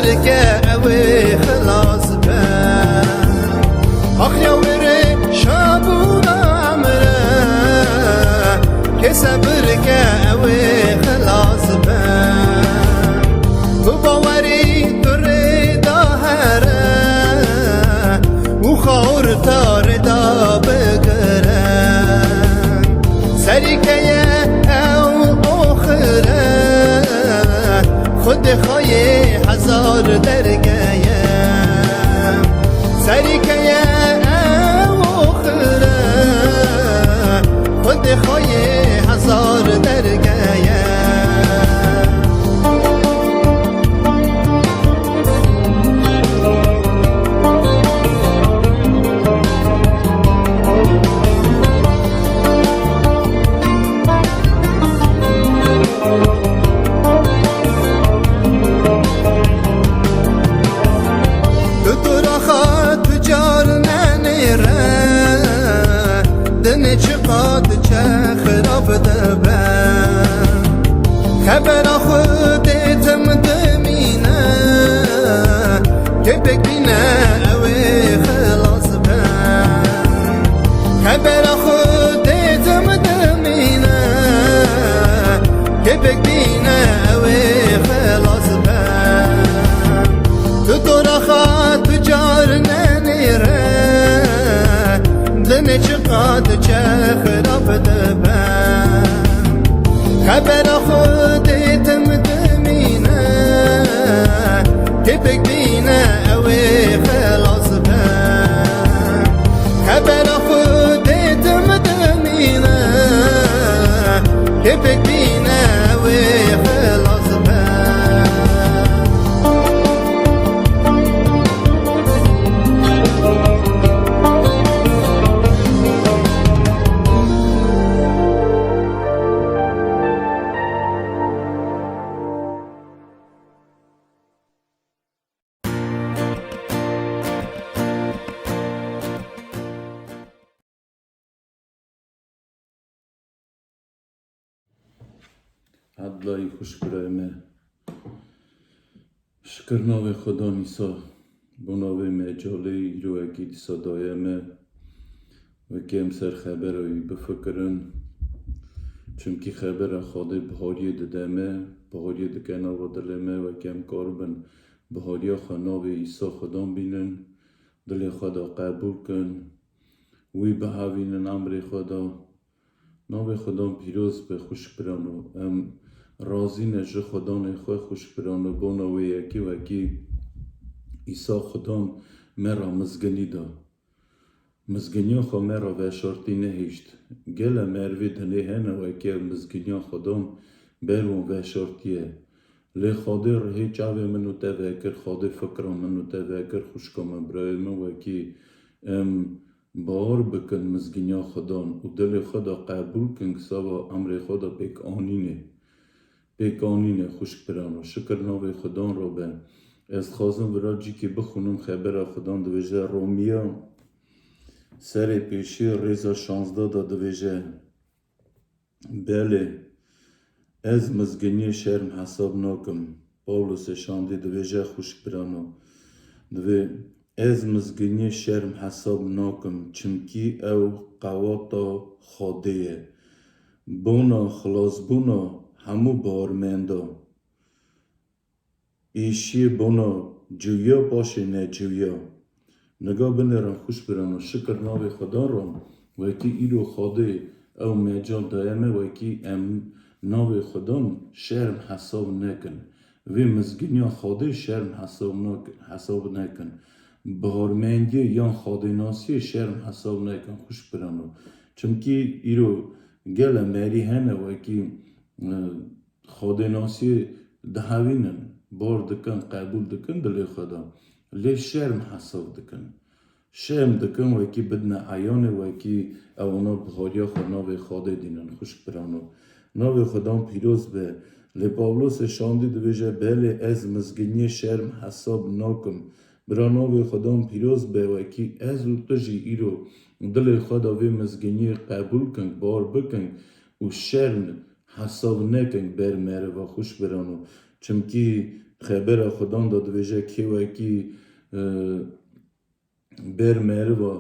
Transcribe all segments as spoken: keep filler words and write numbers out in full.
Ke ew ê xilas be. Axiya wêrê şabûna emre, kê sebir ke ew ê xilas be. Bi bawerî tu rê da here, û xawir ta rê da bigire. Serî ke ye ew oxire, Xwedê xwe yê hezar derge ye. Serî ke ye ew oxire, Xwedê xwe yê hezar derge ye. Tu turaxa tu car nenêre, dinê çiqat çe xirab dibe. Xebera Xwedê tim dimîne, kê pêk bîne ew ê xilas be. Xebera Xwedê tim dimîne, kê pêk bîne ew ê xilas be. Tu toraxa tu car nenêre, dinê çiqat çe xirab dibe. Xebera Xwedê tim dimîne, kê pêk bîne ew ê xilas be. Xebera Xwedê tim dimîne, kê pêk bîne ew ê xilas be. Edlayî xwişk birayê me. Şikir navê Xudan Îsa, bona vê mecalê îro wekî dîsa daye me. Wekî em ser xebera wî bifikirin. Çimkî xebera Xwedê bihariyê dide me, bihariyê dike nava dilê me, wekî em karibin bihariya xwe navê Îsa Xudan bînin, dilê xwe de qebûl kin, wî bihevînin emrê xwe de. Navê Xudan pîroz be xwişk birano. Em razî ne ji Xudanê xwe xwişk birano, bona wê yekî wekî Îsa Xudan me ra mizginî da. Mizginiya xwe me ra veşartî nehişt. Gele merivê dinê hene wekî ev mizginiya Xudan ber wan veşartiye. Lê Xwedê rihê çavê min û te vekir, Xwedê fikra min û te vekir, xwişka min, birayê min, wekî em bawer bikin mizginiya Xudan û dilê xwe de qebûl kin, kisava emrê xwe de pêk anînê. Pêk anîne xwişk birano. Şikir navê Xudan re be. Ez dixwazim vira cîkê bixwînim, xebera Xudan dibêje, Romiya serê pêşî rêza şazdeh de dibêje, Belê, ez mizginiyê şerm hesab nakim. Pawlosê şandî dibêje, xwişk birano, divê, ez mizginiyê şerm hesab nakim, çimkî ew qewata Xwedê ye. Bona xilasbûna hemû bawermenda. Êşiyê bona ciwiya, paşê neciwiya. Niga binêrin xwişk birano, şikir navê Xudan re, wekî îro Xwedê ew mecal daye me, wekî em navê Xudan şerm hesab nekin. Vê mizginiya Xwedê şerm hesab nak-, hesab nekin. Baharmendiyê yan Xwedênasiyê şerm hesab nekin, xwişk birano. Çimkî îro gele merî hene wekî, e, Xwedênasiyê dihevînin, bar dikin, qebûl dikin dilê xwe de. Lê şerm hesab dikin. Şerm dikin wekî bidine eyanê, wekî ewana bihariya xwe navê Xwedê dînin, xwişk birano. Navê Xudan pîroz be. Lê Pawlosê şandî dibêje, belê ez mizginiyê şerm hesab nakim. Bira navê Xudan pîroz be, wekî ez û tu jî îro dilê xwe de vê mizginiyê qebûl kin, bar bikin û şerm hesab nekin ber meriva, xwişk birano. Çimkî xebera Xudan de dibêje, kê wekî, e, ber meriva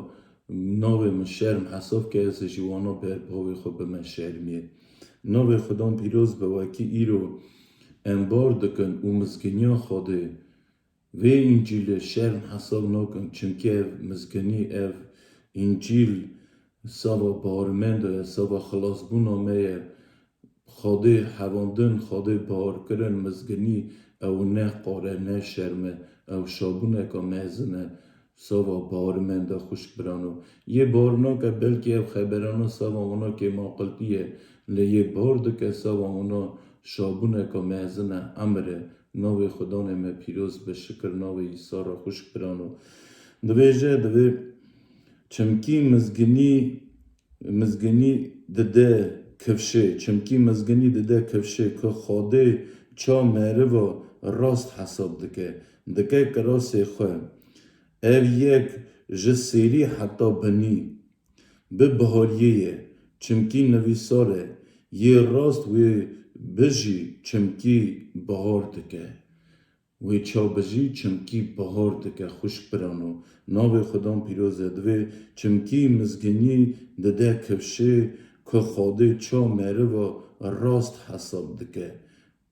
navê min şerm hesab ke, ez jî wana ber bavê xwe bime şermiyê. Navê Xudan pîroz be, wekî îro em bar dikin û mizginiya Xwedê vê Încîlê şerm hesab nakin, çimkî ev mizginî, ev Încîl sava barimenda ye, sava xilasbûna me ye. Xwedê hevandin, Xwedê baharkirin, mizginî ew ne qar e, ne şerm e, ew şabûneka mezin e, sava barimenda xwişk birano. Yê bar nake, belkî ev xeberana sava wana kêmaqiltî ye, lê yê bar dike sava wana şabûneka mezin e, emir e. Navê Xudanê me pîroz be, şikir navê Îsa re xwişk birano. Dibêje, divê çimkî mizginî, mizginî dide kifşê, çimkî mizginî dide kifşê ku Xwedê ça meriva rast hesab dike, dike kirasê xwe. Ev yek ji sêrî heta binî bi bihariyê ye, çimkî nivîsar e, yê rast wê bijî çimkî bihar dike. Wê ça bijî çimkî bihar dike, xwişk birano. Navê Xudan pîroz e, divê çimkî mizginî dide kifşê ku Xwedê ça meriva rast hesab dike.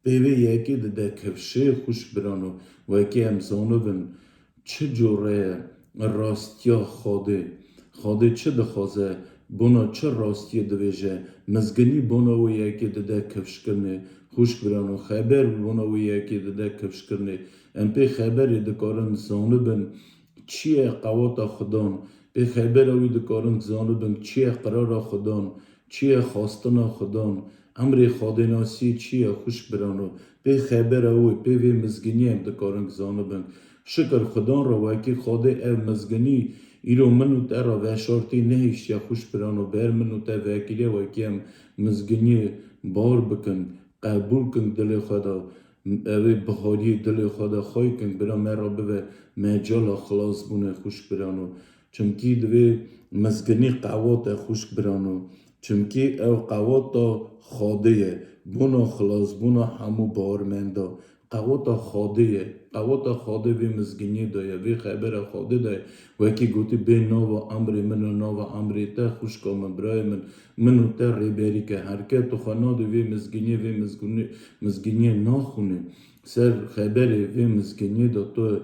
Pê vê yekê dide kifşê, xwişk birano, wekî em zanibin çi cure ye rastiya Xwedê. Xwedê çi dixwaze, bona çi rastiyê divêje, mizginî bona wê yekê dide kifşkirinê, xwişk birano, xeber bona wê yekê dide kifşkirinê. Em pê xeberê dikarin zanibin çi ye qewata Xudan, pê xebera wî dikarin zanibin çi ye qirara Xudan, çi ye xwestina Xudan, emrê Xwedênasiyê çi ye, xwişk birano. Pê xebera wê, pê vê mizginiyê em dikarin zanibin. Şikir Xudan re, wekî Xwedê ev mizginî îro min û te re veşartî nehiştiye, xwişk birano, ber min û te vekiriye, wekî em mizginiyê bar bikin, qebûl kin dilê xwe de, evê bihariyê dilê xwe de xwey kin, bira me re bibe mecala xilasbûnê, xwişk birano. Çimkî divê mizginî qewat e, xwişk birano. Çimkî ew qewata Xwedê ye, bona xilasbûna hemû bawermenda. Qewata Xwedê ye, qewata Xwedê vê mizginiyê de ye, vê xebera Xwedê de ye. Wekî gotî, bê nava emrê min û nava emrê te, xwişka min, birayê min, min û te rêberî ke. Her ke tu xwe nadê vê mizginiyê, vê mizgûnê-, mizginiyê naxwînê, ser xeberê vê mizginiyê de tu,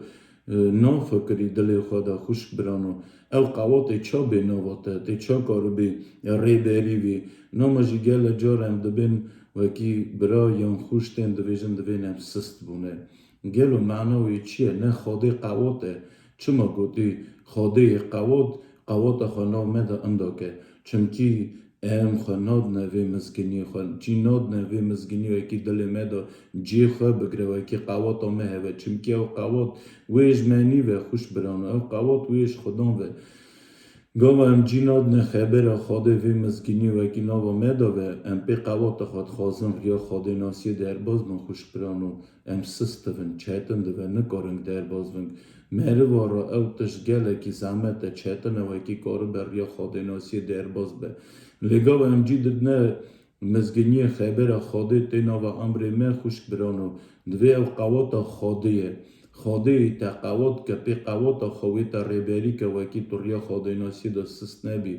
e, nafikirî dilê xwe de, xwişk birano. Ew qewatê ça bê nava te, tê ça karibî rêberî vî. Nama jî gele car em dibên wekî bira yan xwişk tên dibêjin, divên em sist bûne. Gelo mana wê çi ye? Ne Xwedê qewat e. Çima gotî Xwedê yê qewat, qewata xwe nav me de inda ke? Çimkî em xwe nadine vê mizginiyê xwe. Cî nadine vê mizginiyê wekî dilê me de cihê xwe bigire, wekî qewata me hebe. Çimkî ew qewat wê ji me nîve, xwişk birano. Ew qewat wê ji Xudan ve. Gava em cî nadine xebera Xwedê vê mizginiyê wekî nava me de ve, em pê qewata xwe dixwazin riya Xwedênasiyê derbas bin, xwişk birano. Em sist dibin, çetin dibe, nikarin derbas bin. Meriva re ew tişt gelekî zehmet e, çetin e wekî karibe riya Xwedênasiyê derbas be. Lê gava em cî didine mizginiyê xebera Xwedê tê nava emrê me, xwişk birano. Divê ew qewata Xwedê ye. Xwedê te qewat ke, pê qewata xwe wê te rêberî ke, wekî tu riya Xwedênasiyê de sist nebî.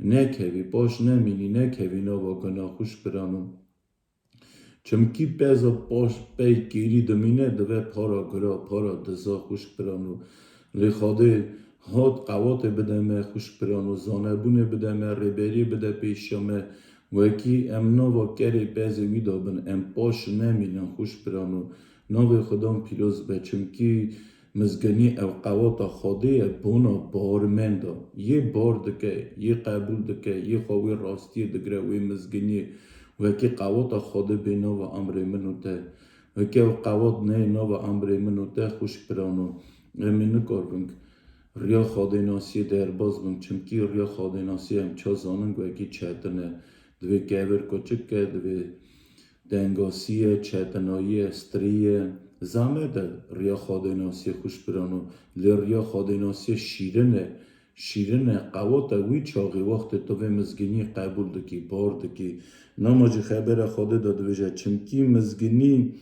Nekevî, paş nemînî, nekevî nava guna, xwişk birano. Çimkî peza paş pey kêrî dimîne, dibe para gira, para diza, xwişk birano. Lê Xwedê hat qewatê bide me, xwişk birano, zanebûnê bide me, rêberiyê bide pêşiya me, wekî em nava kerê pezê wî de bin, em paş nemînin, xwişk birano. Navê Xudan pîroz be, çimkî mizginî ew qewata Xwedê ye, bona bawermenda. Yê bar dike, yê qebûl dike, yê xwe wê rastiyê digire, wê mizginiyê. Wekî qewata Xwedê bê nava emrê min û te. Wekî ew qewat neyê nava emrê min û te, xwişk birano. Em ê nikaribin riya Xwedênasiyê derbas bin, çimkî riya Xwedênasiyê em ça zanin wekî çetin e. Divê kevir koçik ke, divê tengasî ye, çetinayî ye, strî ye. Zehmet e riya Xwedênasiyê, xwişk birano. Lê riya Xwedênasiyê şîrin e. Şîrin e, qewat e, wî çaxê wextê tu vê mizginî qebûl dikî, bar dikî. Nama jî xebera Xwedê de dibêje, çimkî mizginî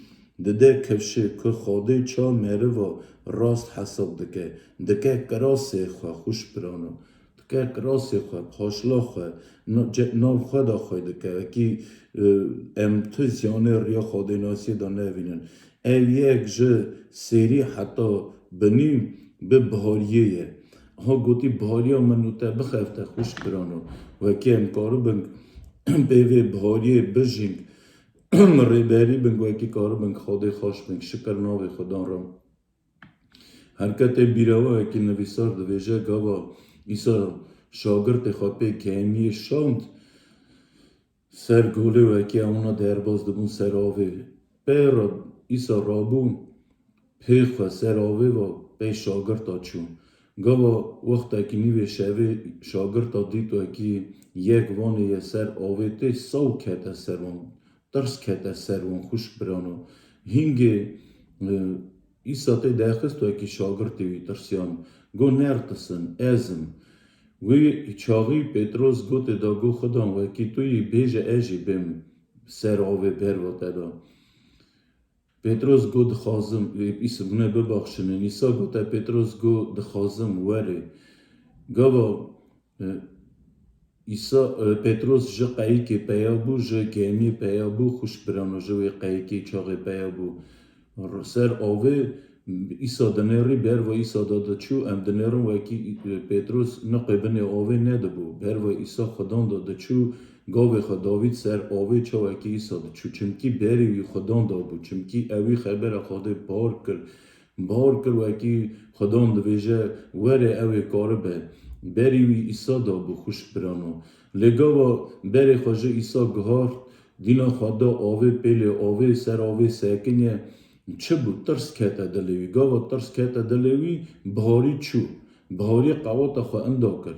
dide kifşê ku Xwedê ça meriva rast hesab dike, dike kirasê xwe, xwişk birano, dike kirasê xwe, paşla xwe, na-, ce-, nav xwe da xwe dike. Wekî, e, em tu ziyanê riya Xwedênasiyê de nevînin. Ev yek ji serî heta binî bi bihariyê ye. Ha gotî bihariya min û te bixefte, xwişk birano. Wekî em karibin pê vê bihariyê bijîn, rêberî bin, wekî karibin Xwedê xweş bin, şikir navê Xudan re. Herketê bîrewa wekî nivîsar divêje, gava Îsa şagirtê xwe pê gemiyê şand ser golê, wekî ewna derbas dibûn ser avê. Pê re Îsa rabû pê xwe ser avê ve pê şagirta çû. Gava wextekî nîvê şevê şagirta dît wekî yek vanê ye ser avê tê, saw kete ser wan, tirs kete ser wan, xwişk birano. Hingê, e, Îsa tê derxist wekî şagirtê wî tirsiyan. Got, nertisin, ez im. Wê çaxî Petros gotê da, got, Xudan, wekî tu yî bêje ez jî bêm ser avê berva te da. Petros got, dixwazim, e, Îsa, bine bibaxşinin. Îsa gote Petros got, dixwazim, werê. Gava, e, Îsa, e, Petros ji qeyikê peya bû, ji gemiyê peya bû, xwişk birano, ji wê qeyikê çaxê peya bû. R-, ser avê Îsa dinêrî, berva Îsa da diçû, em dinêrin wekî, e, Petros niqê binê avê nedibû. Berva Îsa Xudan da diçû, gavê xwe davît ser avê, çawekî Îsa diçû. Çimkî berê wî Xudan da bû. Çimkî ewî xebera Xwedê bar kir. Bar kir wekî Xudan divêje, werê ew ê karibe. Berî wî Îsa da bû, xwişk birano. Lê gava berê xwe ji Îsa guhart, dîna xwe da avê, pêlê avê, ser avê sekiniye. Çi bû? Tirs kete dilê wî. Gava tirs kete dilê wî, biharî çû. Biharî qewata xwe inda kir.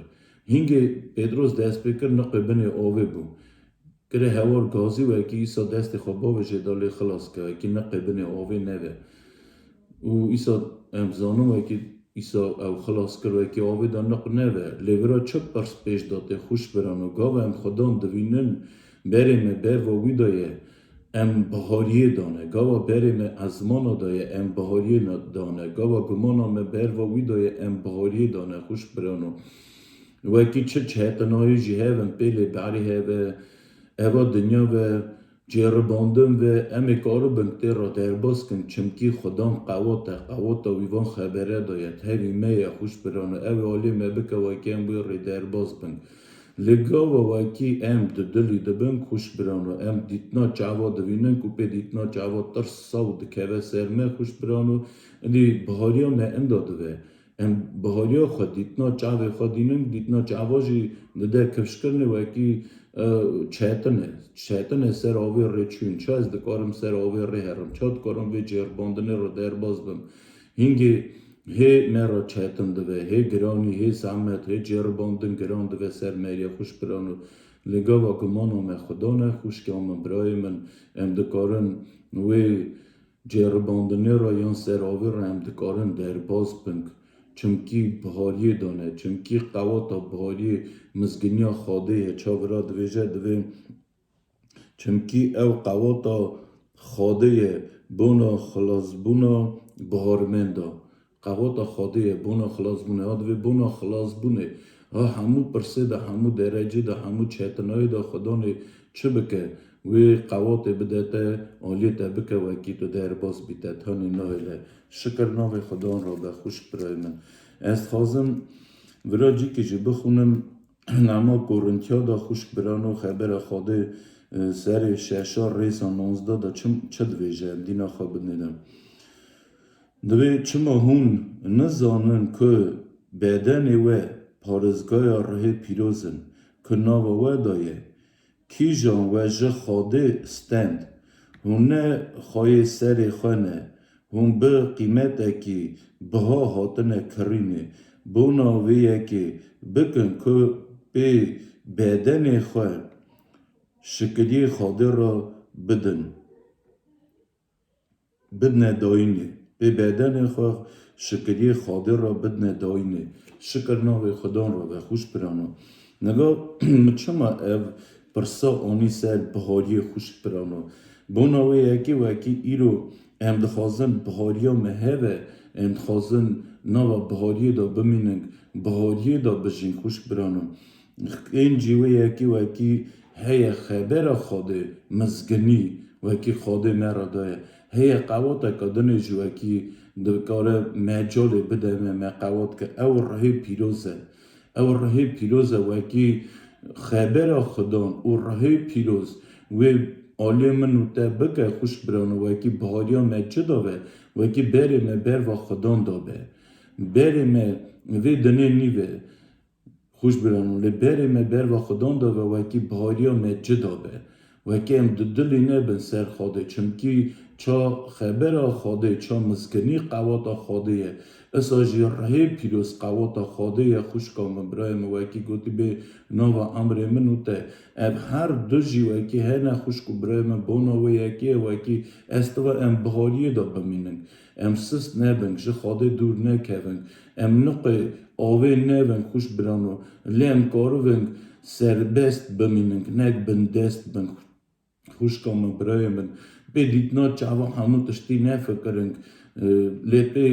Hingê Petros dest pê kir, niqê binê avê bû. Kire hewar gazî, wekî Îsa destê xwe bavêje da lê xilas ke, wekî niqê binê avê neve. Û Îsa, em zanin wekî Îsa ew xilas kir, wekî avê da niq neve. Lê vira çi pirs pêş da tê, xwişk birano? Gava em Xudan divînin, berê me berva wî da ye, em bihariyê dane. Gava berê me ezmana da ye, em bihariyê na-, dane. Gava gumana me berva wî da ye, em bihariyê dane, xwişk birano. Wekî çi çetinayî jî hev in, pêlê berê hev e, eva dinya ve, cêribandin ve, em ê karibin tê re derbas kin, çimkî Xudan qewat e, qewata wî van xebere da ye, tevî me ye, xwişk birano, ew ê alî me bike, wekî em wê rê derbas bin. Lê gava wekî em di dilî dibin, xwişk birano, em dîtina çava divînin ku pê dîtina çava tirs saw dikeve ser me, xwişk birano, êdî bihariya me inda dive. Em bihariya xwe, dîtina çavê xwe dînin, dîtina çava jî dide kifşkirinê wekî, e, çetin e. Çetin e ser avê rê çûn. Ça ez dikarim ser avê rê herim? Ça dikarim vê cêribandinê re derbas bim? Hingê hê me re çetin dibe, hê giranî, hê zehmet, hê cêribandin giran dibe ser me, ya xwişk birano. Lê gava gumana me Xudan e, xwişka min, birayê min, em dikarin wê cêribandinê re yan ser avê re em dikarin derbas bin. Çimkî bihariyê dane, çimkî qewata bihariyê mizginiya Xwedê ye. Çavira divêje, divê, çimkî ew qewata Xwedê ye, bona xilasbûna biharmenda. Qewata Xwedê ye, bona xilasbûnê. Ha divê bona xilasbûnê, ha hemû pirsê de, hemû derecê de, hemû çetinayê de Xudanê çi bike? Wê qewatê bide te, aliyê te bike wekî tu derbas bî, te tanî nahêle. Şikir navê Xudan re be, xwişk birayê min. Ez dixwazim vira cîkî jî bixwînim, Nama Korintiya de, xwişk birano, xebera Xwedê, e, serê şeşa rêsa nonzdeh de çi, çi divêje, em dîna xwe bidinê de. Divê, çima hûn nizanin ku bedenê we parêzgaya ruhê pîroz in, ku nava we de ye, kîjan we ji Xwedê stend? Hûn ne xweyê serê xwe ne, hûn bi qîmetekî biha hatine kirînê. Bona vê yekê bikin ku pê bedenê xwe şikiriyê Xwedê re bidin. Bidine dayînê. Pê bedenê xwe şikiriyê Xwedê re bidine dayînê. Şikir navê Xudan re be, xwişk birano. Niga min çima ev pirsa anî ser bihariyê, xwişk birano? Bona wê yekê wekî îro Em dixwazin bihariya me hebe, em dixwazin nava bihariyê de bimînin, bihariyê de bijîn, xwişk birano. Ên jî wê yekî wekî heye xebera Xwedê, mizginî wekî Xwedê me re daye. Heye qewateke dinê jî wekî dikare mecalê bide me, me qewat ke. Ew rihê pîroz e. Ew rihê pîroz e, wekî xebera Xudan û rihê pîroz wê alê min û te bike, xwişk birano, wekî bihariya me çi dabe, wekî berê me berva Xudan dabe. Berê me vê dinê nîve, xwişk birano, lê berê me berva Xudan dabe, wekî bihariya me çi dabe. Wekî em dudilî nebin ser Xwedê, çimkî ça xebera Xwedê, ça mizginî qewata Xwedê ye. Isa jî rihê pîroz qewata Xwedê ye, xwişka min, birayê min, wekî gotî bê nava emrê min û te. Ev her du jî wekî hene, xwişk û birayê min, bona wê yekê ye, wekî ez tiva em bihariyê de bimînin. Em sist nebin, ji Xwedê dûr nekevin. Em niqê avê nebin, xwişk birano, lê em karibin serbest bimînin, nek bindest bin. Xwişka min, birayê min, pê dîtina çava hemû tiştî nefikirin, e, lê pê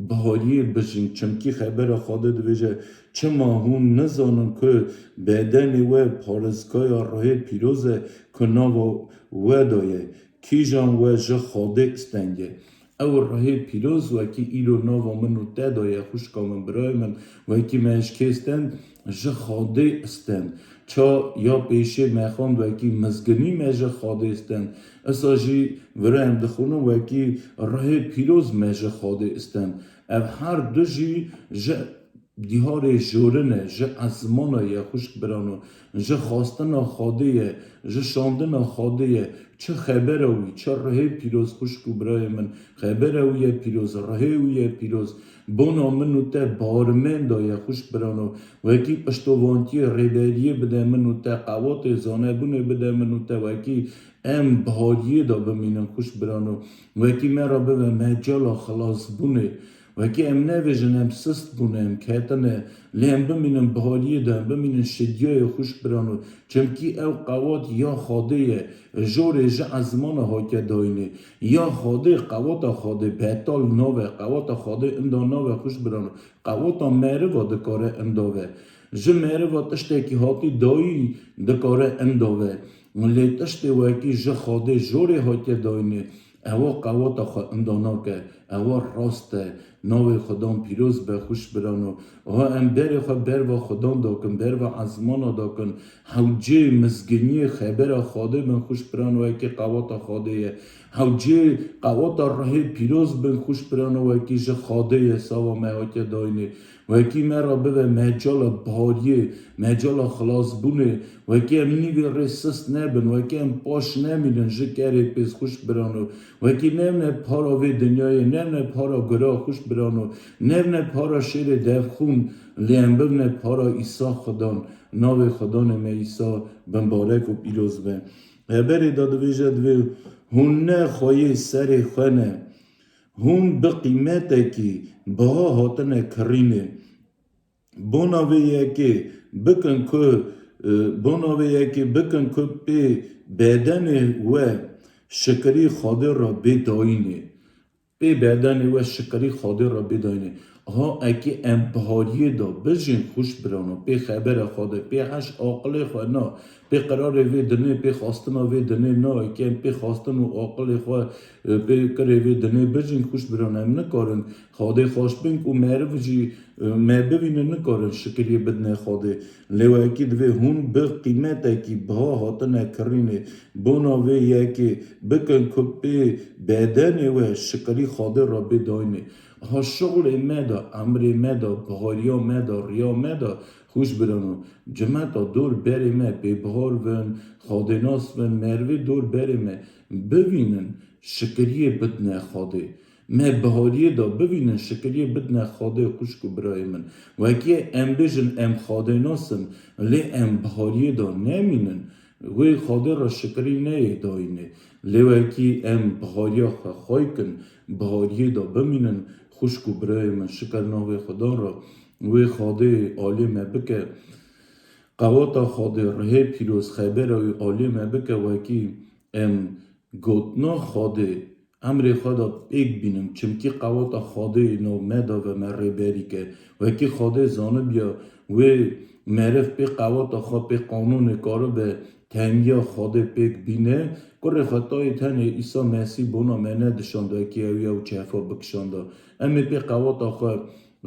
bihariyê bijîn. Çimkî xebera Xwedê dibêje, çima hûn nizanin ku bedenê we parêzgaya rihê pîroz e ku nava we de ye, kîjan we ji Xwedê istendiye. Ew rihê pîroz wekî îro nava min û te de ye, xwişka min, birayê min, wekî me ji kê stend? Ji Xwedê stend. Ça ya pêşê me xwend, wekî mizginî me ji Xwedê stend. Isa jî vira em dixwînin, wekî rihê pîroz me ji Xwedê stend. Ev her du jî ji dîharê jorin e, ji ezmana ye, xwişk birano, ji xwestina Xwedê ye, ji şandina Xwedê ye. Çi xebera wî, çi rihê pîroz, xwişk û birayê min, xebera wî ye pîroz, rihê wî ye pîroz. Bona min û te barmenda ye, xwişk birano, wekî piştovantiyê rêberiyê bide min û te, qewatê zanebûnê bide min û te, wekî em bihariyê de bimînin, xwişk birano, wekî me re bibe mecala xilasbûnê. Wekî em nebêjin em sist bûne, em ketine, lê em bimînin bihariyê de, em bimînin şidiyayê, xwişk birano. Çimkî ew qewat ya Xwedê ye, jorê ji ezmana hatiye dayînê. Ya Xwedê, qewata Xwedê betal nabe, qewata Xwedê inda nabe, xwişk birano. Qewata meriva dikare inda be. Ji meriva tiştekî hatî dayîn dikare inda be. Lê tiştê wekî ji Xwedê jorê hatiye dayînê, ewa qewata xwe inda nake. Ewa rast e. Navê Xudan pîroz be, xwişk birano. Ewa em berê xwe berva Xudan dakin, berva ezmana dakin. Hewcê mizginiyê xebera Xwedê bin, xwişk birano, wekî qewata Xwedê ye. Hewcê qewata rihê pîroz bin, xwişk birano, wekî ji Xwedê ye, sava me hatiye dayînê. Wekî me re bibe mecala bihariyê, mecala xilasbûnê. Wekî em nîvê rê sist nebin, wekî em paş nemînin ji kerê pêz, xwişk birano. Wekî nevne para vê dinyayê, nevne para gira, xwişk birano, nevne para şêrê devxûn, lê em bibne para Îsa Xudan. Navê Xudanê me Îsa bimbarek û pîroz be. Xeberê de dibêje, divê hûn ne xweyê serê xwe ne. Hûn bi qîmetekî biha hatine kirînê. Bona vê yekê bikin ku, e, bona vê yekê bikin ku pê bedenê we şikirî Xwedê re bê dayînê. Pê bedenê we şikirî Xwedê re bê dayînê. Ha, ekê em bihariyê de bijîn, xwişk birano, pê xebera Xwedê, pê heş aqilê xwe na, pê qirarê vê dinê, pê xwestina vê dinê na, ekê em pê xwestin û aqilê xwe, e, pê kirê vê dinê bijîn, xwişk birano, em nikarin Xwedê xweş bin ku meriv jî, e, me bibîne, nikarin şikiriyê bidine Xwedê. Lê wekî divê hûn bi qîmetekî biha hatine kirînê. Bona vê yekê bikin ku pê bedenê we şikirî Xwedê re bê dayînê. Ha, şixulê me de, emrê me de, bihariya me de, riya me de, xwişk birano, cimeta dor berê me pê bihar bin, Xwedênas bin, merivê dor berê me bivînin, şikiriyê bidine Xwedê. Me bihariyê de bivînin, şikiriyê bidine Xwedê, xwişk û birayê min. Wekî em bêjin em Xwedênas in, lê em bihariyê de nemînin, wê Xwedê re şikirî neyê dayînê. Lê wekî em bihariya xwe xwey kin, bihariyê de bimînin, xwişk û birayê min, şikir navê Xudan re. Wê Xwedê alê me bike, qewata Xwedê, rihê pîroz, xebera wî alê me bike, wekî em gotina Xwedê, emrê xwe de pêk bînim. Çimkî qewata Xwedê nav me de ve me rêberî ke. Wekî Xwedê zanibiya wê meriv pê qewata xwe, pê qanûnê karibe temiya Xwedê pêk bîne. Kurê xwe tayê tenê Îsa Mesîh bona me nedişand wekî ew ya û çefa bikişanda. Em ê pê qewata xwe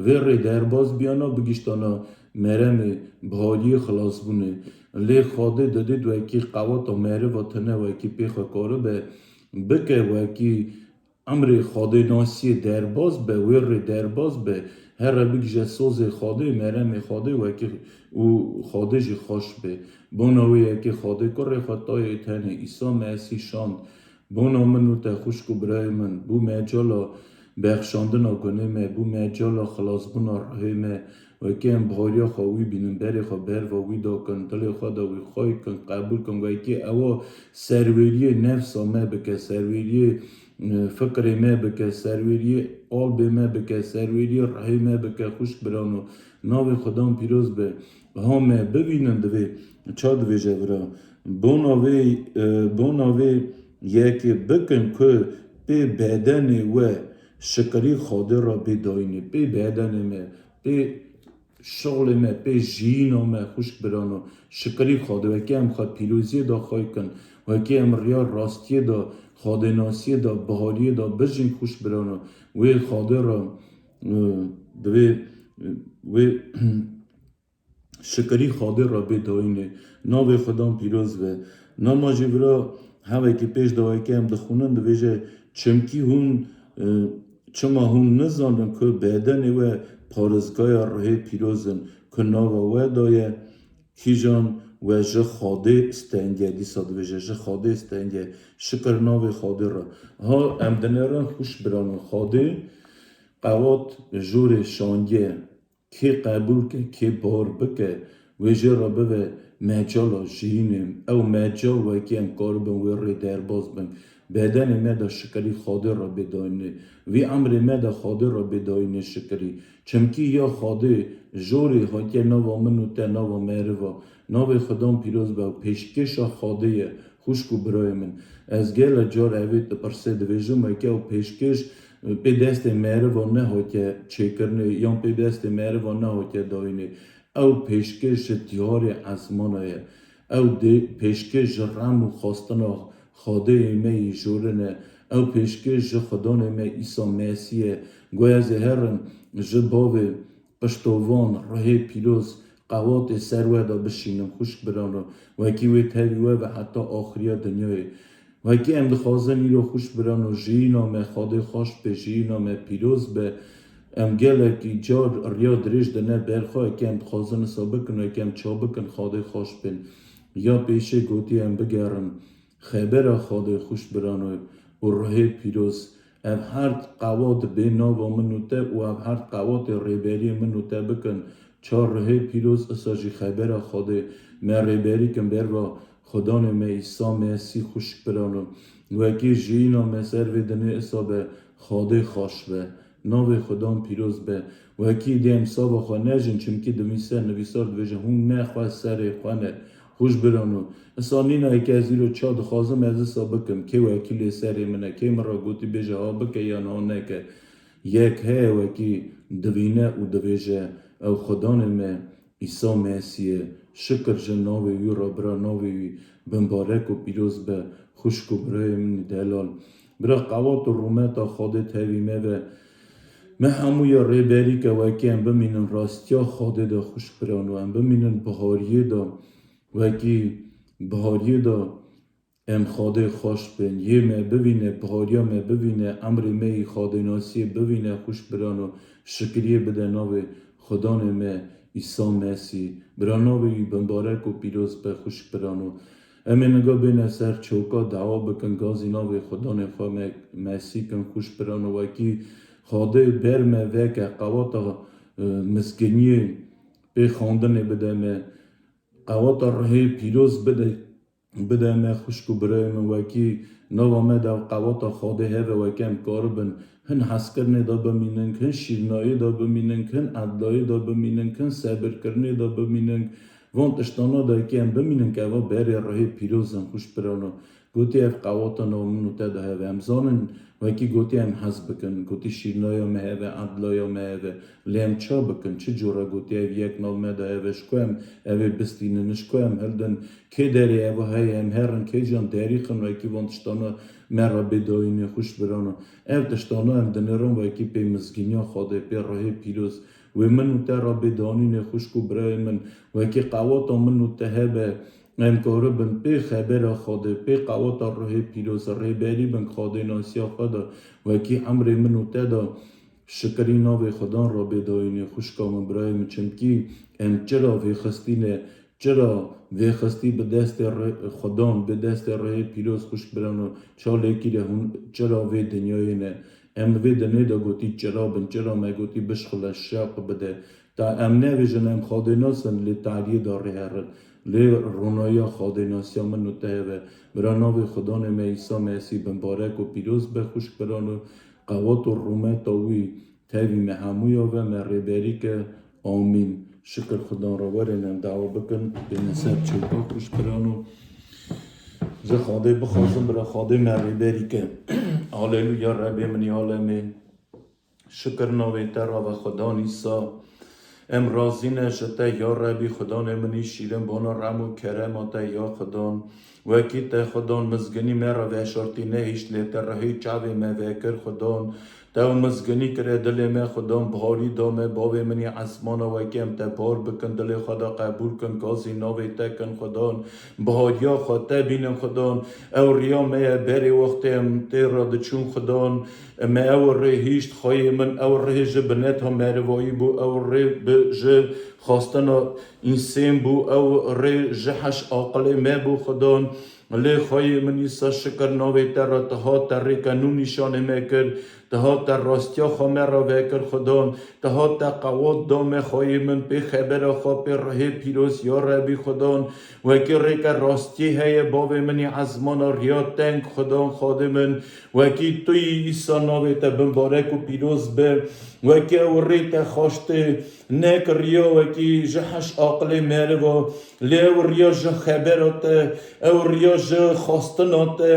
vê rê derbas biyana, bigiştana meremê bihariyê xilasbûnê. Lê Xwedê didît wekî qewata meriva tune wekî pê xwe karibe bike wekî emrê Xwedê nasiyê derbas be, wê rê derbas be, here bigije sozê Xwedê, meremê Xwedê wekî û Xwedê jî xweş be. Bona wê yekê Xwedê kurê xwe tayê tenê Îsa Mesîh şand. Bona min û te xwişk û birayê min, bû mecala bexşandina gunê me, bû mecala xilasbûna ruhê me. Wekî em bihariya xwe wî bînin, berê xwe berva wî dakin, dilê xwe de wî xwey kin, qebûl kin. Wekî ewa serwêriyê nefsa me bike, serwêriyê, e, fikrê me bike, serwêriyê qalbê me bike, serwêriyê ruhê me bike, xwişk birano. Navê Xudan pîroz be. Ha me bibînin divê, ça divêje vira? Bona vê, e, bona vê yekê bikin ku pê bedenê we şikirî Xwedê re bê dayînê. Pê bedenê me, pê şixulê me, pê jiyîna me, xwişk birano, şikirî Xwedê, wekî em xwe pîroziyê de xwey kin, wekî em riya rastiyê de, xwedênasiyê de, bihariyê de bijîn, xwişk birano, wê Xwedê re, e, divê, e, wê şikirî Xwedê re bê dayînê. Navê Xudan pîroz be. Nama jî vira hevekî pêş de wekî em dixwînin, divêje, çimkî hûn, e, çima hûn nizanin ku bedenê we parêzgaya ruhê pîroz in ku nava we de ye, kîjan we ji Xwedê steng e, dîsa divêje, ji Xwedê steng e, şikir navê Xwedê re. Ha em dinêrin xwişk birano, Xwedê qewat jorê şandiye. Kê qebûl ke, kê bar bike, wê jê re bibe mecala jiyînê. Ew mecal wekî em karibin wê rê derbas bin. Bedenê me de şikirî Xwedê re bê dayînê. Vî emrê me de Xwedê re bê dayînê şikirî. Çimkî ya Xwedê jorê hatiye nava min û te, nava meriva. Navê Xudan pîroz be û pêşkêşa Xwedê ye. Xwişk û birayê min, ez gelek car evê dipirsê divêjim, weke ew pêşkêş, e, pê destê meriva nehatiye çêkirinê, yan pê destê meriva nehatiye dayînê. Ew pêşkêş ji diyarê ezmana ye. Ew dê-, pêşkêş ji rem û xwestina Xwedêyê me yî jorin e. Ew pêşkêş ji Xudanê me Îsa Mesîh ye. Guya ez ê herim ji bavê piştovan, ruhê pîroz, qewatê ser we de bişînim, xwişk birano, wekî wê tevî we ve heta axiriya dinyayê. Wekî em dixwazin îro, xwişk birano, jiyîna me Xwedê xweş be, jiyîna me pîroz be. Em gelekî car riya dirêj dine ber xwe, wekî em dixwazin wisa bikin, wekî em ça bikin, Xwedê xweş bin. Ya pêşê gotî em bigerin. Xebera Xwedê, xwişk birano û ruhê pîroz, ev her qewat bê nava min û te û ev her qewatê rêberiyê min û te bikin. Ça ruhê pîroz, isa jî xebera Xwedê me rêberî kin ber va Xudanê me Îsa Mesîh, xwişk birano. Wekî jiyîna me ser vê dinê isa be, Xwedê xweş be. Navê Xudan pîroz be. Wekî dê em sava xwe nejin, çimkî dinivîse, nivîsar dibêje, hûn ne xwe serê xwe ne. Xwişk birano. Isa nîna yekê ez îro ça dixwazim, ez isa bikim. Kê wekîlê serê min e, kê min re gotî bêje ha bike yan ha neke. Yek heye wekî divîne û divêje, ew Xudanê me, Îsa Mesîh ye. Şikir ji navê wî re, bira navê wî bimbarek û pîroz be, xwişk û birayê min delal. Bira qewat û rûmeta Xwedê tevî me ve. Me hemûya rêberî ke wekî em bimînin rastiya Xwedê de, xwişk birano, em bimînin bihariyê de, wekî bihariyê de em Xwedê xweş bin, yê me bivîne, bihariya me bivîne, emrê me yî Xwedênasiyê bivîne, xwişk birano, şikiriyê bide navê Xudanê me Îsa Mesîh. Bira navê wî bimbarek û pîroz be, xwişk birano. Em ê niga bêne ser çoka, dawa bikin, gazî navê Xudanê xwe me, Mesîh kin, xwişk birano, wekî Xwedê ber me veke, qewata, e, miskiniyê pê xandinê bide me, qewata ruhê pîroz bide, bide me, xwişk û birayê min, wekî nava me de qewata Xwedê heve, wekî em karibin hin hezkirinê de bimînin, hin şîrnayê de bimînin, hin edlayê de bimînin, hin sebirkirinê de bimînin. Van tiştana de kî em bimînin, ke eva berê ruhê pîroz in, xwişk birano. Gotî, ev qewata nav min û te de hebe. Em zanin, wekî gotî, em hez bikin. Gotî, şîrnaya me hebe, edlaya me hebe. Lê em ça bikin? Çi cure gotî, ev yek nav me de hebe, ji ku em evê bistînin, ji ku em hildin, kê derê ev heye, em herin kê can derîxin, wekî van tiştana me re bê dayînê xwişk birano. Ev tiştana em dinêrin wekî pê mizgîniya Xwedê, pê rihê pîroz. Wê min û te re bê danînê xwişk û birayê min, wekî qewata min û te hebe, em karibin pê xebera Xwedê, pê qewata rihê pîroz rêberî bin Xwedê nasiya xwe de, wekî emrê min û te de şikirî navê Xudan re bê dayînê xwişka min, birayê min. Çimkî em çira vêxistî ne, çira vêxistî bi destê re-, Xudan, bi destê rihê pîroz xwişk birano, ça lê kire hûn çira vê dinyayê ne. Em vê dinê de gotî çira bin, çira me gotî bişxile, şewq bide. Ta em nebêjin em Xwedê nasin, lê tariyê de rê herin. Lê ronayiya Xwedê nasiya min û te hebe. Bira navê Xudanê me Îsa Mesîh bimbarek û pîroz be, xwişk birano, qewat û rûmeta wî tevî me hemûya ve me rêberî ke. Amîn. Şikir Xudan re, werin em dawa bikin, bêne ser çewka xwişk birano. Ji Xwedê bixwazin, bira Xwedê me rêberî ke. Aleluya, Rebê min ê alemê. Şikir navê te re ve Xudan Îsa. Em razî ne ji te ya Rebî Xudanê min î şîrin, bona rem û kerema te ya Xudan. Wekî te Xudan mizginî me re veşartî nehişt, lê te rihê çavê me vekir Xudan. Te ew mizginî kire dilê me Xudan, biharî da me bavê min î ezmana, wekî em te bar bikin dilê xwe de qebûl kin, gazî navê te kin Xudan. Bihariya xwe te bînin Xudan. Ew riya me ye berê wextê em tê re diçûn Xudan. Me ew rê hîşt, xweyê min, ew rê ji bineta merivayî bû, ew rê bi ji xwastina însên bû, ew rê ji heş aqilê me bû Xudan. Lê xweyê min Îsa şikir navê te re, tu hat te rêke nû nîşanê me kir, tu hat te rastiya xwe me re vekir Xudan, tu hat te qewat da me xweyê min pê xebera xwe, pê rihê pîroz ya Rebî Xudan. Wekî rêke rastiyê heye, bavê min ê ezmana riya teng Xudan Xwedê min. Wekî tu yî Îsa navê te bimbarek û pîroz be. Wekî ew rê te xwaştê nekiriya, wekî ji heş aqilê meriva, lê ew riya ji xebera te, ew riya ji xwastina te,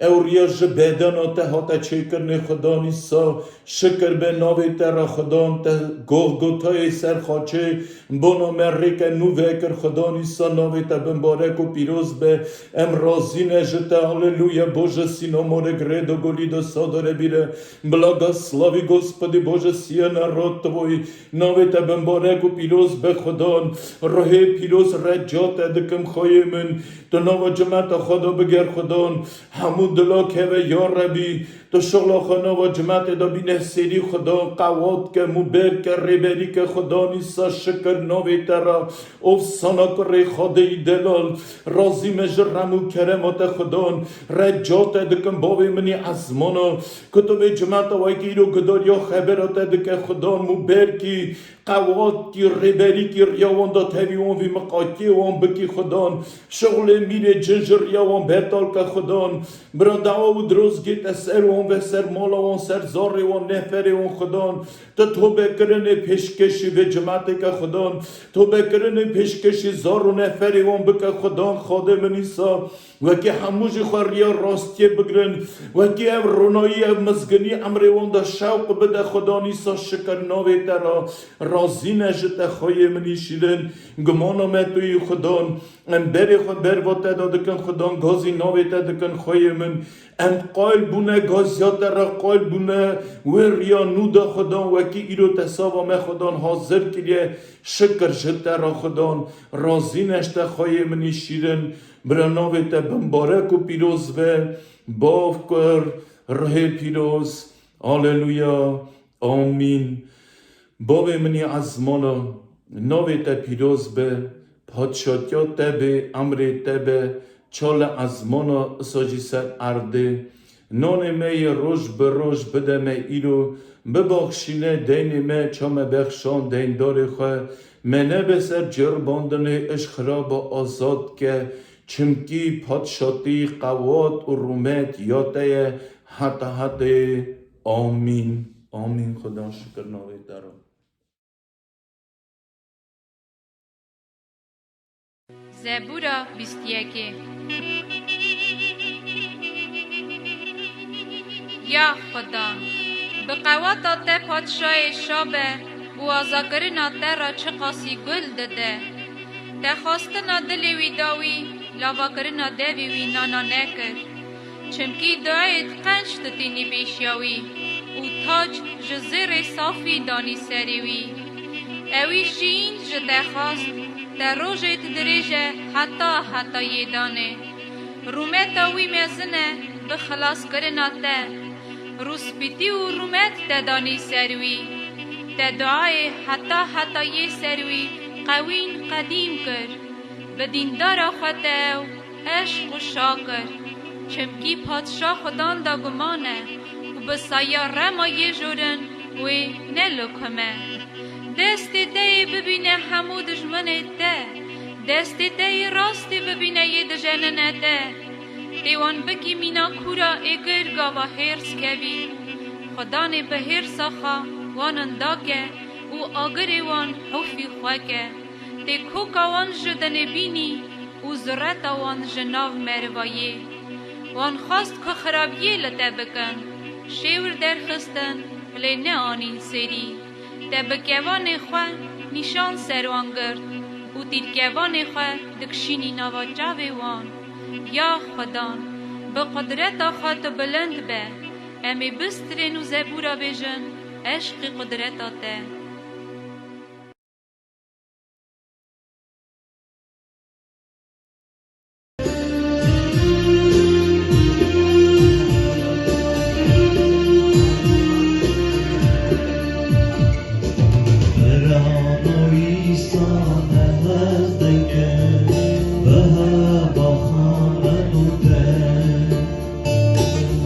ew riya ji bedena te hate çêkirinê Xudan Îsa. Şikir be navê te re Xudan, te Golgotayê ser xaçê bona me rêke nû vekir Xudan Îsa, navê te bimbarek û pîroz be. Em razî ne ji te. Aleluya. Bože, sino more gredo golido sodore bire. Blagoslovi Gospodi Bože, siena rod tvoji. Navê te bimbarek û pîroz be Xudan. Ruhê pîroz re ca te dikim xweyê min. Tu nava cimeta xwe de biger Xudan. Hemû dila keve ya Rebî. Tu şixla xwe nava cimetê de bîne sêrî Xudan. Qewat ke, mûber ke, rêberî ke Xudan Îsa şikir navê te re. Of sana kurê Xwedêyî delal. Razî me ji rem û kerema te Xudan. Re ca te dikim bavê min î ezmana. Ku tu vê cimeta wekî îro gidariya xebera te dike Xudan. Mûber kî, qewat kî, rêberî kî, riya wan de tevî wan vî miqatiyê wan bikî Xudan. Şixulê mîrê cin ji riya wan betal ke Xudan. Bira dawa û dirozgê te ser wan ve, ser mala wan, ser zarê wan, neferê wan Xudan. Tu tobekirinê pêşkêşî vê cimetê ke Xudan. Tobekirinê pêşkêşî zar û neferê wan bike Xudan, Xwedê min Îsa. Wekî hemû jî xwe riya rastiyê bigirin. Wekî ev ronayî, ev mizginî emrê wan de şewq bide Xudan Îsa, şikir navê te re. Razî ne ji te xweyê min î şîrin. Gumana me tu yî Xudan. Em berê xwe berva te de dikin Xudan, gazî navê te dikin xweyê min. Em qayil bûne gaziya te re, qayil bûne wê riya nû de Xudan, wekî îro te sava me Xudan hazir kiriye. Şikir ji te re Xudan, razî ne ji te xweyê min î şîrin. Bira navê te bimbarek û pîroz be. Bav, Kur, Rihê Pîroz. Aleluya. Amîn. Bavê min î ezmana, navê te pîroz be, padşatiya te bê, emrê te be, ça li ezmana isa jî ser erdê. Nanê me yê roj bi roj bide me îro, bibaxşîne deynê me, ça me bexşand deyndarê xwe, me nebe ser ceribandinê, ji xiraba azad ke, çimkî padşatî, qewat û rûmet ya te ye heta hetê. Amîn. Amîn. Xudan şikir navê te re. Zebûra bîst û yekê. Ya Xudan, bi qewata te padşahê şa be û azakirina te re çiqasî gul dide. Te xwestina dilê wî dawî, lavakirina devê wî nana nekir. Çimkî duayê di qenc tutînî pêşiya wî û tac ji zêrê safî danî serê wî. Ewî şîn ji te xwest, te rojê di dirêj e heta hetayê danê. Rûmeta wî mezin e bi xilaskirina te. Rûspîtî û rûmet te danî ser wî. Te duayê heta hetayê ser wî qewîn qedîm kir. Bi dîndara xwe te ew eşq û şa kir. Çimkî padşa Xudan da guman e û bi saya rema yê jorin wê ne lokim e. Destê te yê bibîne hemû dijminê te. Destê te yê rastê bibîne yê dijenine te. Tê wan bikî mîna kûra êgir gava hêrs kevî. Xudanê bi hêrsa xwe wan inda ke û agirê wan hofî xwe ke. Tê koka wan ji dinê bînî û zureta wan ji nav merivayê. Wan xwest ku xirabiyê li te bikin, şêwir derxistin, lê neanîn serî. Te bi kevanê xwe nîşan ser wan girt û tîrkevanê xwe dikşînî nava çavê wan. Ya Xudan, bi qudreta xwe tu bilind be, em ê bistirên û zebûra bêjin, eşqî qudreta te.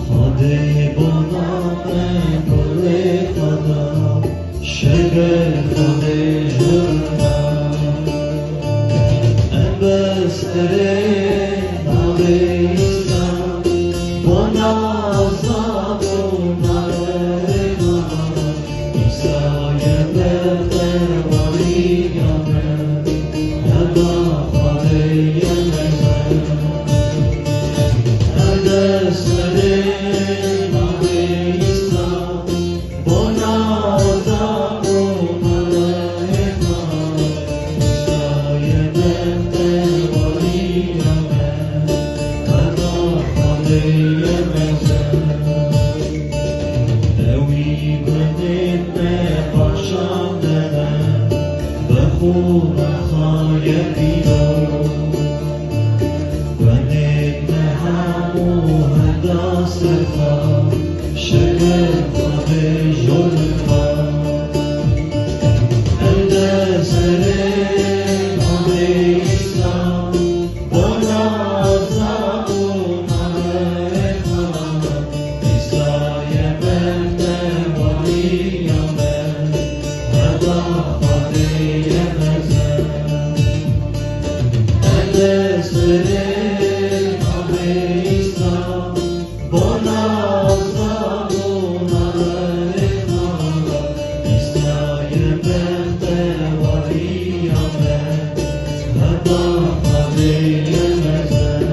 Xwedê bona me gulê xwe da, şeker Xwedê ji me. Em bi serê navê Îsa, bona azad û navê Îsa ye bextewariya me. Ewî gundên me paşan de ne, bi xûna xwe yekî do. Gundên me hemû henda ser xwe, şeker Xwedê jor xwe. Em de serê navê Îsa, bona azad û navê xwe. Îsa ye bextewariya me, heta Xwedê ye mezin. Em de serê navê Îsa, bona azad û navê xwe. Îsa ye bextewariya me, heta Xwedê ye mezin.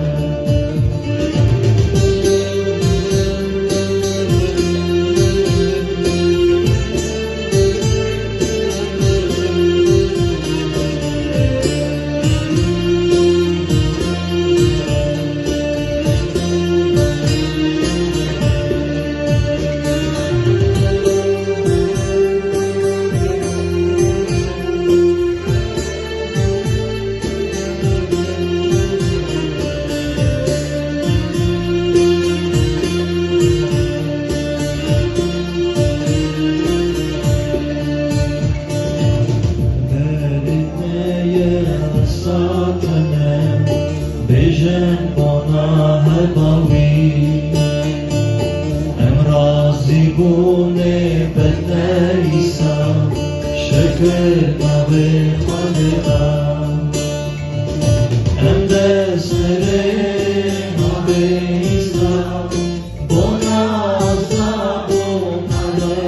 Berê me ye esatine, bêjin bona heba wî. Em razî bûnê bi te Îsa, şikir navê Xwedê da. Em dest serê navê Îsa, bona azad û navê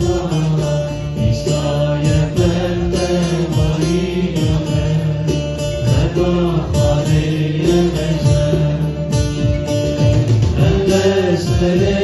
Xwedê. Îsa ye bextewariya me, heba Xwedê ye mezin. Em dest serê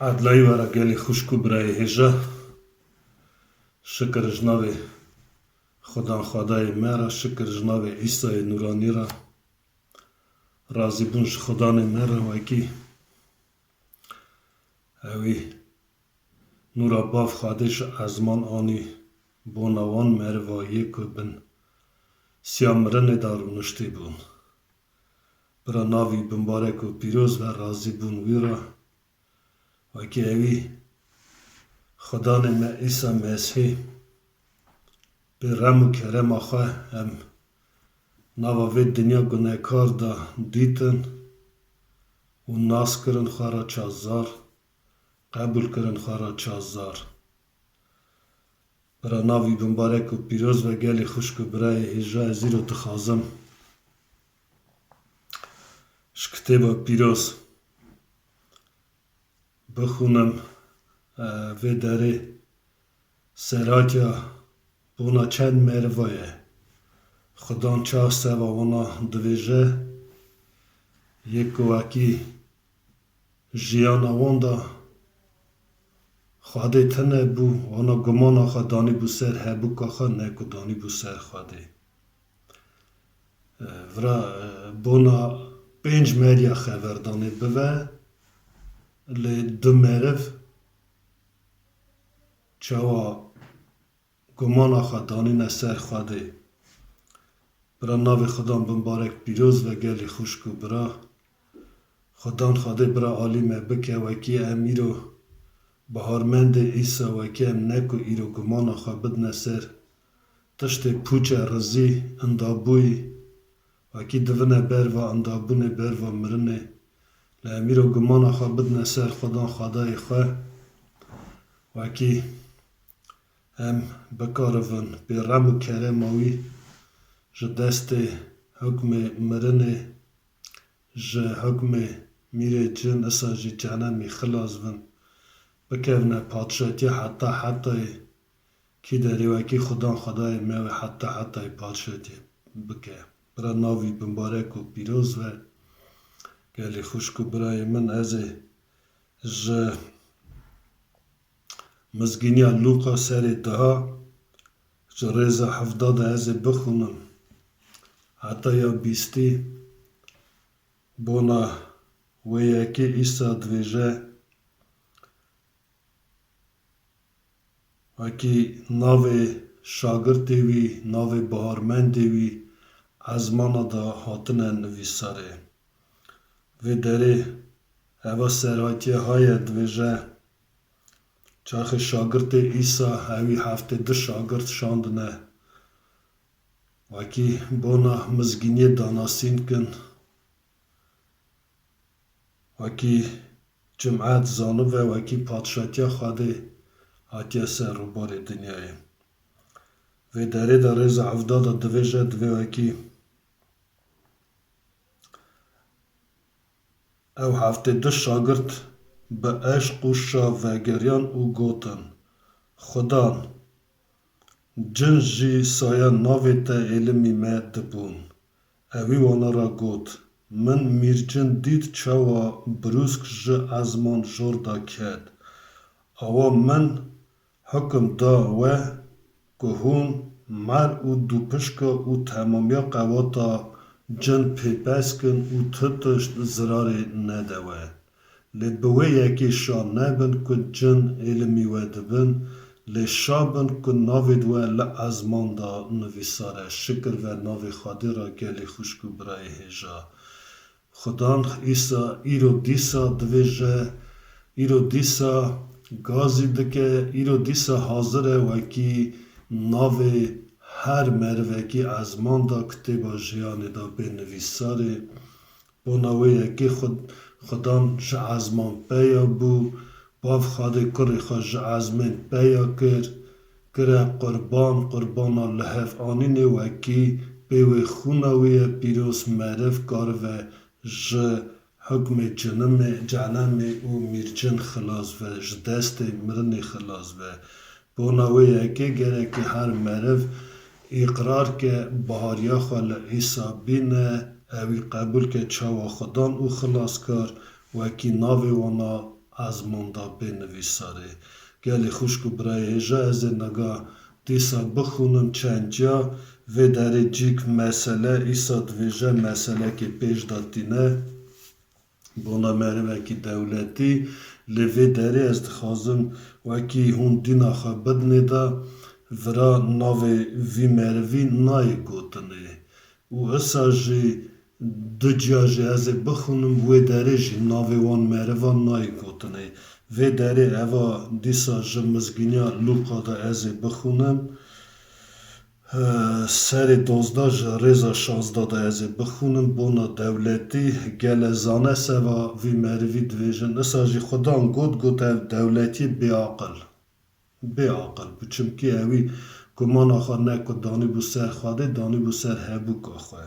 Edlayî were gelê xwişk û birayê hêja. Şikir ji navê Xudan Xwedayê me re, şikir ji navê Îsayê Nûranî re. Razîbûn ji Xudanê me re wekî ewî nûra bav Xwedê ji ezman anî bona wan meriva yê ku bin siya mirinê de rûniştî bûn. Bira navî bimbarek û pîroz ve, razîbûn wî re. Wekî ewî Xudanê me Îsa Mesîh bi rem û kerema xwe em nava vê dinya gunekar de dîtin û nas kirin xwe re çazar, qebûl kirin xwe re çazar. Bira navî bimbarek û pîroz ve gelê xwişk û birayê hêja, ez îro dixwazim ji kitêba pîroz bixwînim, e, vê derê serhatiya bona çend meriva ye. Xudan çav seva wana divêje, yê ku wekî jiyana wan de Xwedê tune bû, wana gumana xwe danîbû ser hebûka xwe, ne ku danîbû ser Xwedê. E, vira, e, bona pênc meriya xeverdanê bive, lê du meriv çawa gumana xwe danîne ser Xwedê. Bira navê Xudan bimbarek pîroz ve gelê xwişk û bira. Xudan Xwedê bira alî me bike wekî em îro baharmendê Îsa, wekî em ne ku îro gumana xwe bidine ser tiştê pûçe, rizî, indabûyî, wekî divine berva indabûnê, berva mirinê. Lê em îro gumana xwe bidine ser Xudan Xwedayê xwe, wekî em bikaribin pê rem û kerema wî ji destê hukmê mirinê, ji hukmê mîrê cin, isa jî cenemî xilas bin, bikevine padşatiya heta hetayê. Kî derê wekî Xudan Xwedayê me wê heta hetayê padşatiyê bike. Bira navî bimbarek û pîroz ve gelê xwişk û birayê min, ez ê ji Mizgîniya Lûqa serê deha ji rêza hevda de ez ê bixwînim heta ya bîstî. Bona wê yekê Îsa divêje, wekî navê şagirtê wî, navê baharmendê wî ezmana de hatine nivîsarê. Vê derê eva serhatiye haye divêje, çaxê şagirtê Îsa, ewî heftê du şagirt şandine, wekî bona mizgîniyê danasîn kin, wekî cimet zanibe, wekî padşatiya Xwedê hatiye ser rûbarê dinyayê. Vê derê de rêza hevda de divêje, divê wekî ew heftê du şagirt bi eşq û şa vegeriyan û gotin, Xudan, cin jî saya navê te êlimî me dibûn. Ewî wana re got, Min mîrcin dît çawa birûsk ji ezman jor de ket. Awa min hukum da we ku hûn mer û dûpişka û temamiya qewata cin pêpes kin û tu tişt zirarê nede we. Lê bi wê yekê şa nebin ku cin êlimî we dibin, lê şa bin ku navê we li ezman de nivîsar e. Şikir ve navê Xwedê re gelê xwişk û birayê hêja. Xudan Îsa îro dîsa divêje, îro dîsa gazî dike, îro dîsa hazir e wekî navê her merivekî ezman de kitêba jiyanê de bê nivîsarê. Bona wê yekê Xud-, Xudan ji ezman peya bû, Bav Xwedê kurê xwe ji ezmên peya kir, kire qurban, qurbana lihev anînê wekî pê wê xûna wê ye pîroz meriv karibe ji hukmê cinimê, cenemê û mîrcin xilas be, ji destê mirinê xilas be. Bona wê yekê gerekê her meriv Îqrar ke bahariya xwe li Îsa bîne, ewî qebûl ke çawa Xudan û Xilaskar, wekî navê wana ezmanda bê nivîsarê. Gelê xwişk û birayê hêja ez ê niga dîsa bixûnim çend ca, vê derê cîk mesele, Îsa divêje meselekê pêş de tîne. Bona merivekî dewletî, lê vê derê ez dixwazim wekî hûn dîna xwe bidinê de, vira navê vî merivî nayê gotinê. Û isa jî du ciya jî ez ê bixwînim, wê derê jî navê wan merivan nayê gotinê. Vê derê eva dîsa ji mizgîniya Lûqa de ez ê bixwînim. Serê dozdeh ji rêza şazdeh de ez ê bixwînim, bona dewletî, gele zane seva vî merivî divêjin. Isa jî Xudan got, got ev dewletiyê bêaqil. Bêaqil bû, çimkî ewî gumana xwe ne ku danîbû ser Xwedê, danîbû ser hebûka xwe.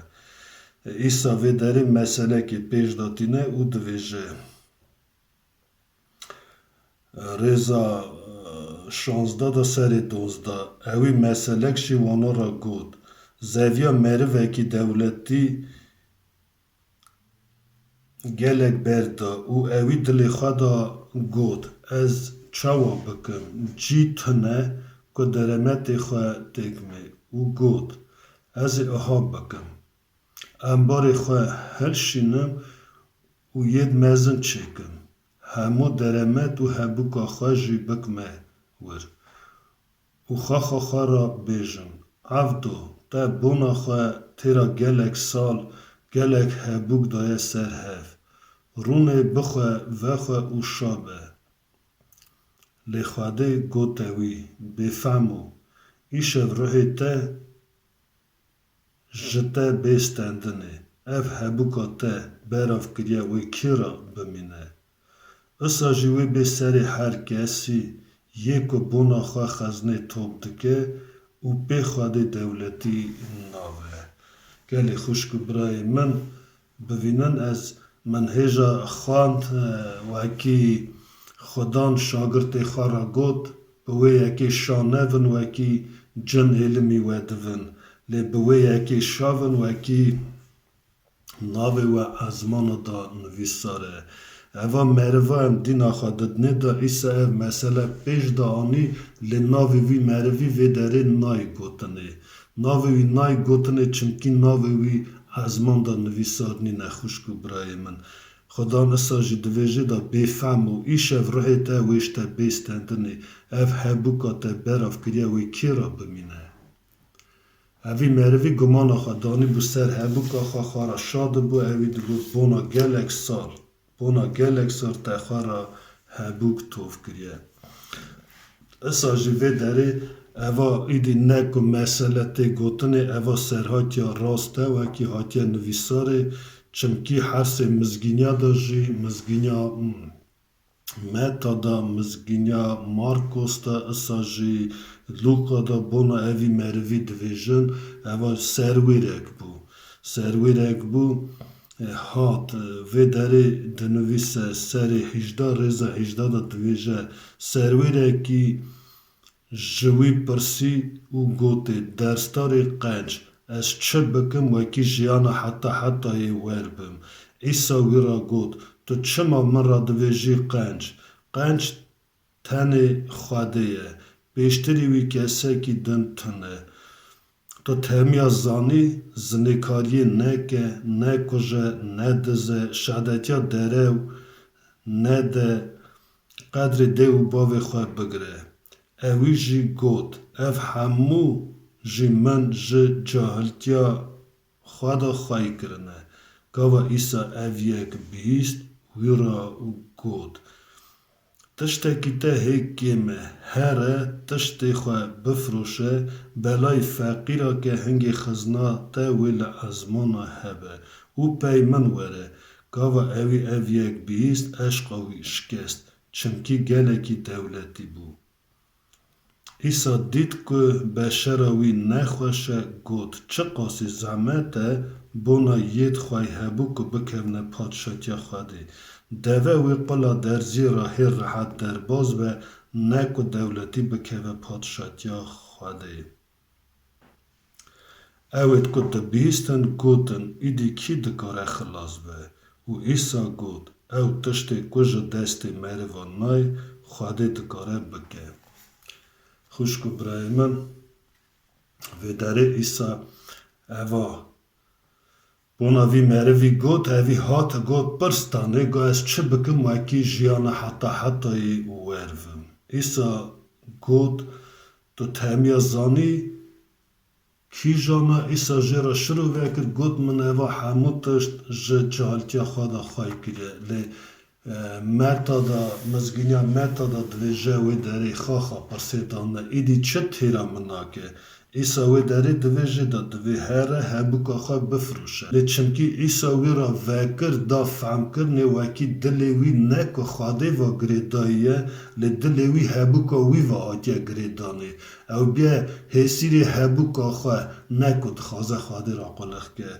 Îsa vê derê meselekê pêş de tîne û divêje. Rêza, e, şazdeh de serê dozdeh, ewî meselek jî wana re got, zeviya merivekî dewletî gelek berda û ewî dilê xwe de got, ez çawa bikim? Cî tune ku deremetê xwe têkimê û got, ez ê aha bikim. Embarê xwe hilşînim û yêd mezin çêkim. Hemû deremet û hebûka xwe jî bikime wir û xaxa xwe re bêjim, Evdo, te bona xwe têra gelek sal, gelek hebûk daye ser hev. Rûnê bixwe vexwe û şa be. Lê Xwedê gote wî, Bêfem o, îşev ruhê te ji te bê stendinê, ev hebûka te berav kiriye wê kê re bimîne? Isa jî wê bê serê her kesî yê ku bona xwe xezinê top dike û pê Xwedê dewletî nave. Gelê xwişk û birayê min, bivînin, ez min hêja xwend, e, wekî Xudan şagirtê xwe re got, bi wê yekê şa nevin, wekî cin êlimî we divin. Lê bi wê yekê şa vin, wekî navê we ezmana de nivîsar e. Eva meriva em dîna xwe didinê de Îsa ev mesele pêş de anî, lê navê vî merivî vê derê nayê gotinê. Navê wî nayê gotinê, çimkî navê wî ezman de nivîsar nîne, xwişk û birayê min. Xudan isa jî divêjê de, Bêfem o, îşev ruhê te wê ji te bê stendinê, ev hebûka te berav kiriye wê kê re bimîne? Evî merivî gumana xwe danîbû ser hebûka xwe, xwe re şa dibû, ewî digot, Bona gelek sal, bona gelek sal te xwe re hebûk tov kiriye. Isa jî vê derê eva îdî ne ku mesele tê gotinê, eva serhatiya rast e, wekî hatiye nivîsarê, çimkî her sê mizgîniya de jî, mizgîniya, hmm, Meta de, mizgîniya Markos de, isa jî Lûqa de bona evî merivî divêjin, eva serwêrek bû. Serwêrek bû, e, hat, e, vê derê dinivîse serê hîjdeh, rêza hîjdeh de divêje, serwêrekî ji wî pirsî û gotê, Dersdarê qenc, ez çi bikim wekî jiyana heta hetayê wer bim? Îsa wî re got, Tu çima min re divêjî qenc? Qenc tenê Xwedê ye, pêştirî wî kesekî din tune. Tu temiya zanî, zinêkariyê neke, nekuje, nedize, şadetiya derew nede, qedrê dê û bavê xwe bigire. Ewî jî got, Ev hemû jî min ji cahiltiya xwe de xweyî kirine. Gava Îsa ev yek bihîst, wî re got, Tiştekî te hê kêm e, here, tiştê xwe bifiroşe, belayî feqîra ke, hingê xizna te wê li ezmana hebe û pey min were. Gava ewî ev yek bihîst, eşqa wî şikest, çimkî gelekî dewletî bû. Îsa dît ku beşera wî nexweş e, got, Çiqasî zehmet e bona yêd xweyî hebû ku bikevine padşatiya Xwedê. Deve wê qula derziyê re hê rehet derbaz be, ne ku dewletî bikeve padşatiya Xwedê. Ewêd ku dibihîstin, gotin, Îdî kî dikare xilas be? Û Îsa got, Ew tiştê ku ji destê merivan nayê, Xwedê dikare bike. Xwişk û birayê min, vê derê Îsa eva bona vî merivî got, evî hat got, Pirs danê, got, Ez çi bikim wekî jiyana heta hetayê û wervim? Îsa got, Tu temiya zanî, Kîjan e? Îsa jê re şiro vekir, got, Min eva hemû tişt ji cahiltiya xwe de xwey kiriye. Lê, e, Meta de, mizgîniya Meta de divêje wê derê, Xaxa pirsê dane, Îdî çi têra min nake? Îsa wê derê divêje de divê here hebûka xwe bifiroşe. Lê çimkî Îsa wî re vekir, da fehmkirinê wekî dilê wî ne ku Xwedê ve girêdayî ye, lê dilê wî hebûka wî ve hatiye girêdanê. Ew bîye hêsîrê hebûka xwe, ne ku dixwaze Xwedê re qulix ke.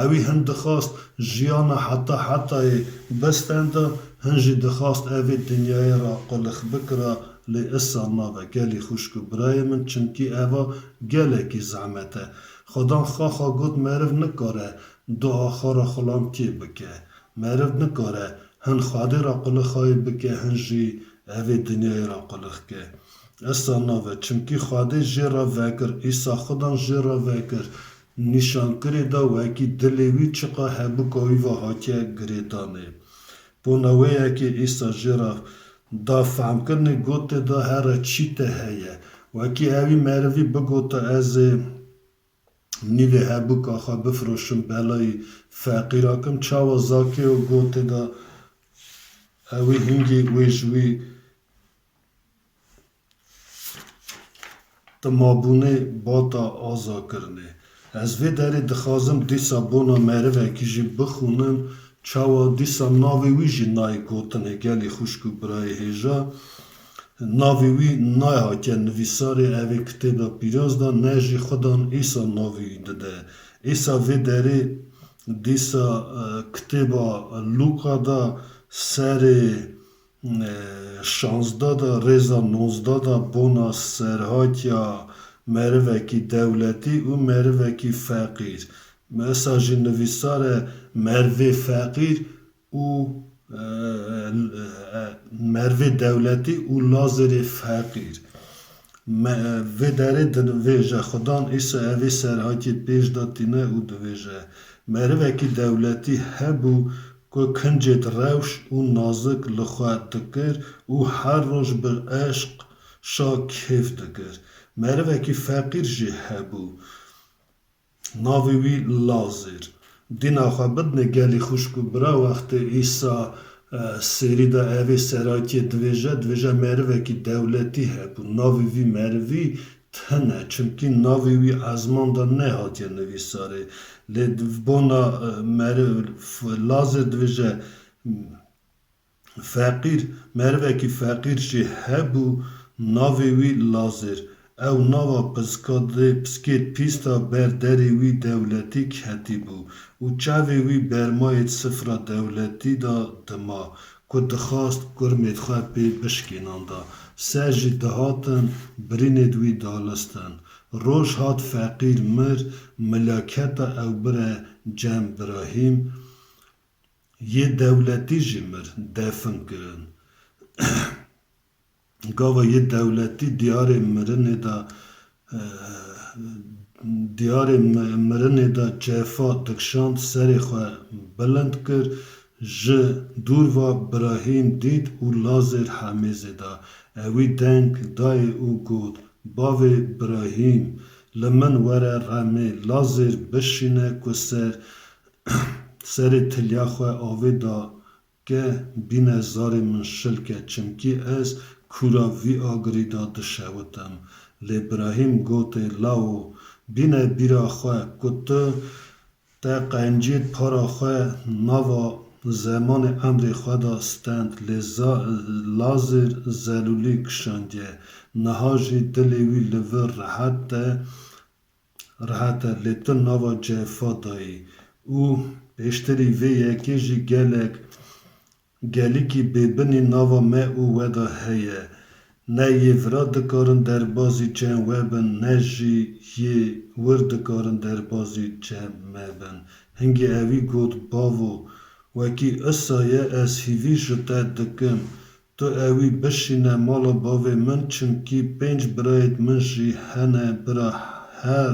Ewî hin dixwast jiyana heta hetayê bistenda, hin jî dixwast evê dinyayê re qulix bikira, lê isa nabe gelî xwişk û birayê min, çimkî eva gelekî zehmet e. Xudan Xaxa got meriv nikare dua xwe re xulamtiyê bike. Meriv nikare hin Xwedê re qulixayê bike, hin jî evê dinyayê re qulix ke. Isa nabe, çimkî Xwedê jê re vekir, Îsa Xudan jê re vekir, nîşankirê da wekî dilê wî çiqa hebûka wî ve hatiye girêdanê. Bona wê yekê Îsa jê re da fehmkirinê, gotê da here çî te heye. Wekî ewî merivî bigota, Ez ê nîvê hebûka xwe bifiroşim, belayî feqîra kim. Çawa Zakêyo gotê da ewî hingê wê ji wî timabûnê bata azakirinê. Ez vê derê dixwazim dîsa bona merivekî jî bixwînim, çawa dîsa navê wî jî nayê gotinê, gelî xwişk û birayê hêja. Navê wî nayê hatiye nivîsarê evê kitêba pîroz de, ne jî Xudan Îsa navê wî dide. Îsa vê derê dîsa, e, kitêba Lûqa de serê, e, şazdeh de, rêza nozdeh de bona serhatiya merivekî dewletî û merivekî feqîr. Mesela jî nivîsar e merivê feqîr û, e, e, merivê dewletî û Lazerê feqîr. Me, vê derê divêje, Xudan Îsa evê serhatiyê pêş de tîne û divêje, Merivekî dewletî hebû ku kincêd rewş û nazik li xwe dikir û her roj bi eşq şa kêf dikir. Merivekî feqîr jî hebû. Navê wî Lazêr. Dîna xwe bidinê gelî xwişk û bira, wextê Îsa, e, sêrî de evê serhatiyê divêje, divêje merivekî dewletî hebû. Navê vî merivî tune, çimkî navê wî ezman de nehatiye nivîsarê. Lê di bona, e, meriv, f-, Lazêr divêje, Feqîr, merivekî feqîr jî hebû, navê wî Lazêr. Ew nava piskadê, piskêd pîsta ber derê wî dewletî ketîbû û çavê wî bermayêd sifra dewletî de dima, ku dixwast kurmêd xwe pê bişkînanda. Ser jî dihatin birînêd wî dalistin. Roj hat feqîr mir, milaketa ew bire cem Birahîm, yê dewletî jî mir, defin kirin. Gava yê dewletî diyarê mirinê de, e, diyarê mi-, mirinê de cefa dikşand, serê xwe bilind kir, ji dûr ve Birahîm dît û Lazêr hemêzê da. Ewî deng dayê û got, Bavê Birahîm, li min were remê, Lazêr bişîne ku ser serê tiliya xwe avê da ke bîne zarê min şil ke, çimkî ez kûra vî agirî de dişewitim. Lê Birahîm gotê, Lawo, bîne bîra xwe ku tu te qenciyêd para xwe nava zemanê emrê xwe de stend, lê za-, Lazêr zelûlî kişandiye. Niha jî dilê wî li vir rehet e, rehet e, lê tu nava cefa dayî û pêştirî vê yekê jî gelek, gelîkî bêbinî nava me û we de heye. ne yê vira dikarin derbazî cem we bin, ne jî yê wir dikarin derbazî cem me bin. Hingê ewî got, Bavo, wekî isa ye ez hîvî ji te dikim. Tu ewî bişîne mala bavê min, çimkî pênc birayêd min jî hene, bira her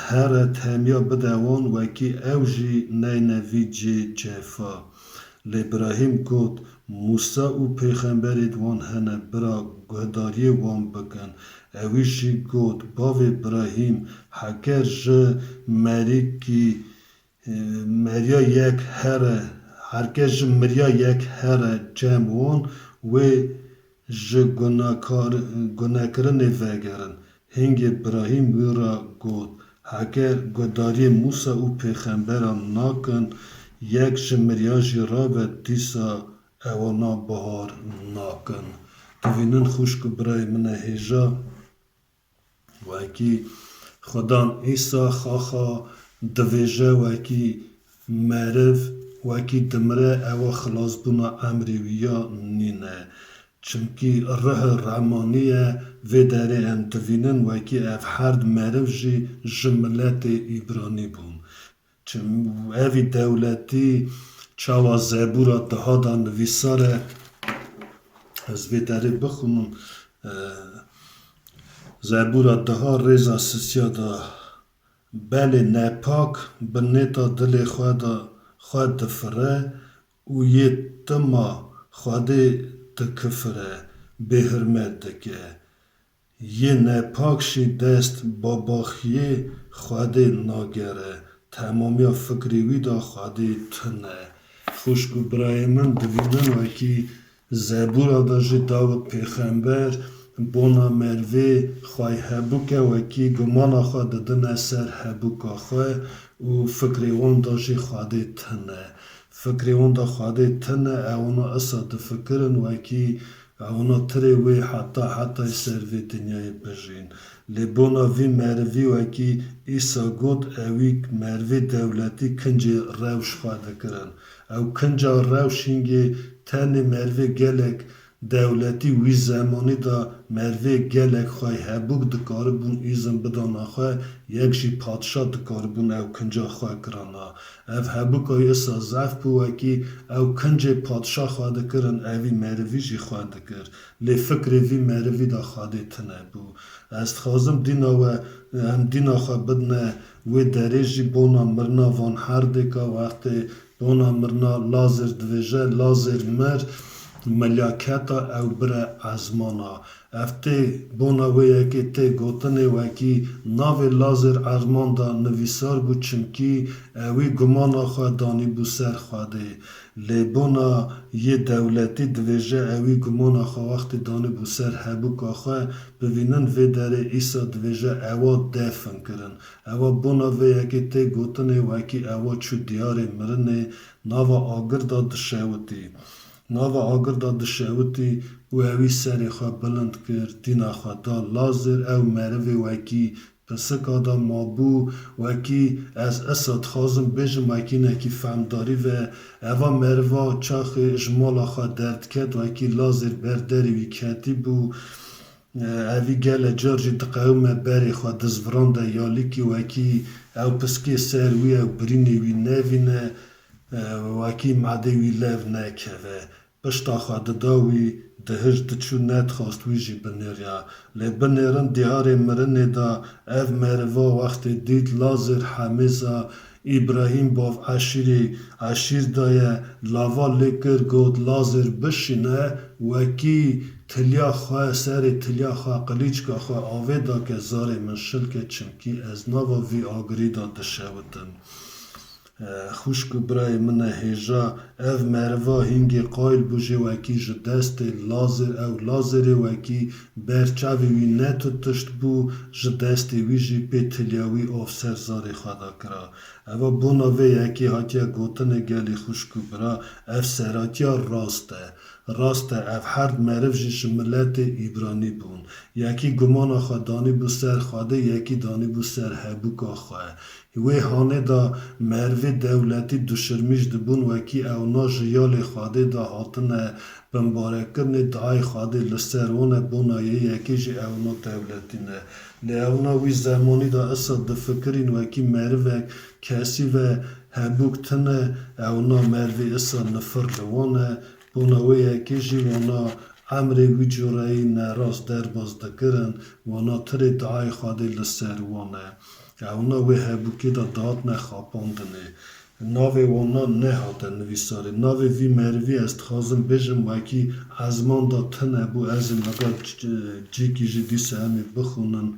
here temiya bide wan, wekî ew jî neyne vî cê cefa. Lê Birahîm got, Mûsa û pêxemberêd wan hene, bira guhdariyê wan bikin. Ewî jî got, Bavê Birahîm, heger ji merîkî meriya yek here, herkes ji miriya yek here cem wan, wê ji gunekar-, gunekirinê vegerin. Hingê Birahîm wî re got, Heger guhdariyê Mûsa û pêxemberan nakin, yek ji miriya jî rabe, dîsa ewana bihar nakin. Divînin xwişk û birayê min e hêja, wekî Xudan Îsa xaxa divêje, wekî meriv, wekî dimire, ewa xilasbûna emrê wî ya nîne. Çimkî Ruh Rehmanî ye, vê derê em divînin, wekî ev herd meriv jî ji miletê Îbranî bûn. Çim-, evî dewletî çawa Zebûra diha da nivîsar e, ez vê derê bixwînim, e, Zebûra diha rêza sisiya da, Belê nepak bi nêta dilê xwe da xwe difire û yê tima Xwedê dikifire, bêhirmet dike. Yê nepak jî dest babaxiyê Xwedê nagere, temamiya fikrê wî de Xwedê tune. Xwişk û birayê min, divînin wekî Zebûra de jî Dawid pêxember bona merivê xwey hebûk e, wekî gumana xwe didine ser hebûka xwe û fikrê wan de jî Xwedê tune. Fikrê wan de Xwedê tune, ewana isa difikirin wekî ewana tirê wê heta hetayê ser vê dinyayê bijîn. Lê bona vî merivî wekî Îsa got, ewî merivê dewletî kincê rewş xwe dikirin. Ew kinca rewş hingê tenê merivê gelek dewletî wî zemanî de merivê gelek xwey hebûk dikaribûn îzin bidana xwe, yek jî padşa dikaribûn ew kinca xwe kirana. Ev hebûka wî isa zef bû, wekî ew kincê padşa xwe dikirin, evî merivî jî xwe dikir. Lê fikrê vî merivî de Xwedê tune bû. Ez dixwazim dîna we, em dîna xwe bidine wê derê jî bona mirina van herdêka wextê bona mirina Lazêr divêje, Lazêr mir, milyaketa ew bire ezmana. Ev tê bona wê yekê tê gotinê wekî navê Lazêr ezman de nivîsar bû, çimkî ewî gumana xwe danîbû ser Xwedê. Lê bona yê dewletî divêje ewî gumana xwe wextê danîbû ser hebûka xwe, bivînin vê derê Îsa divêje ewa defin kirin. Ewa bona vê yekê tê gotinê wekî ewa çû diyarê mirinê, nava agir de dişewitî. Nava agir de dişewitî û ewî serê xwe bilind kir, dîna xwe da Lazêr, ew merivê wekî pisika de mabû, wekî ez isa dixwazim bêjim, wekî hinekî fehmdarî ve, eva meriva çaxê ji mala xwe derdiket, wekî Lazêr ber derê wî ketî bû. Evî gele car jî diqewime berê xwe, dizvirande ya lîkî, wekî ew piskê ser wî, ew birînê wî nevîne, wekî madê wî lev nekeve. Pişta xwe dida wî, dihişt diçû, nedixwast wî jî binêriya. Lê binêrin diyarê mirinê de ev meriva wextê dît Lazêr hemêza Îbrahîm bav eşîrê eşîr de ye, lava lê kir, got, Lazêr bişîne, wekî tiliya xwe, serê tiliya xwe, qilîçka xwe avê dake, zarê min şil ke, çimkî ez nava vî agirî de dişewitim. Xwişk û birayê min e hêja, ev meriva hingê qayil bû jê wekî ji destê Lazêr, ew Lazêrê wekî ber çavê wî ne tu tişt bû, ji destê wî jî pê tiliya wî av ser zarê xwe de kira. Eva bona vê yekê hatiye gotinê gelî xwişk û bira, ev seratiya rast e. Rast e, ev her du meriv jî ji miletê Îbranî bûn. Yekî gumana xwe danîbû ser Xwedê, yekî danîbû ser hebûka xwe. Wê hanê de merivê dewletî duşirmîş dibûn, wekî ewna ji yalê Xwedê de hatine bimbarekirinê, diayê Xwedê li ser wan e, bona yê yekê jî ewna dewletî ne. Lê ewna wî zemanî de isa difikirîn wekî merivek kesî ve hebûk tune, ewna merivê isa nifir li wan e, bona wê yekê jî wana emrê wî cureyî nerast derbas dikirin, wana tirê diayê Xwedê li ser wan e. Ewna wê hebûkê de dihatine xapandinê. Navê wana nehate nivîsarê. Navê vî merivî ez dixwazim bêjim wekî ezman de tune bû. Ez ê mega c-, cîkî jî dîsa em ê bixwînin.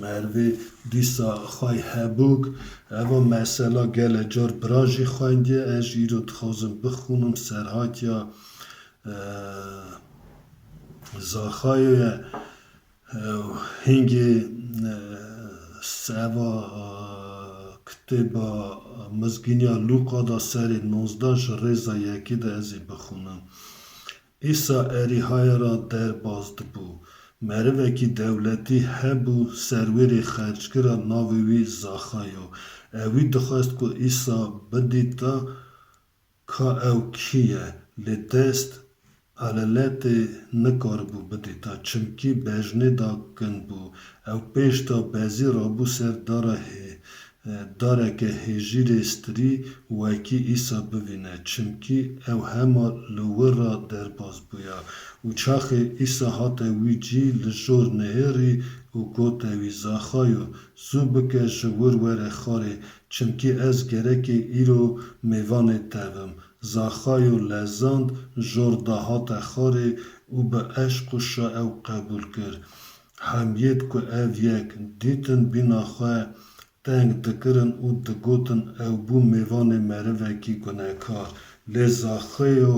Merivê dîsa xwey hebûk. Eva mesela gele car bira jî xwendiye. Ez jî îro dixwazim bixwînim serhatiya, e, Zaxayo ye. Hingê, e, seva, e, kitêba Mizgîniya Lûqa da serê nozdeh ji rêza yekê de ez ê bixwînim. Îsa Erîhaya ra derbas dibû. Merivekî dewletî hebû, serwêrê xercgira, navê wî Zaxayo. Ewî dixwest ku Îsa bidîta ka ew kî ye, lê dest eleletê nikaribû bidîta, çimkî bejnê da kin bû. Ew pêş da bezî rabû ser dara hê-, dareke hêjîrê stirî wekî Îsa bivîne, çimkî ew hema li wir ra derbas bûya. Û çaxê Îsa hate wî cî li jor nihêrî û gote wî, Zaxayo, zû bike ji wir were xarê, çimkî ez gerekê îro mêvanê te bim. Zaxayo lezand, jor da hate xarê û bi eşq û şa ew qebûl kir. Hemiyêd ku ev yek dîtin bîna xwe teng dikirin û digotin, ew bû mêvanê merivekî gunekar. Lê Zaxayo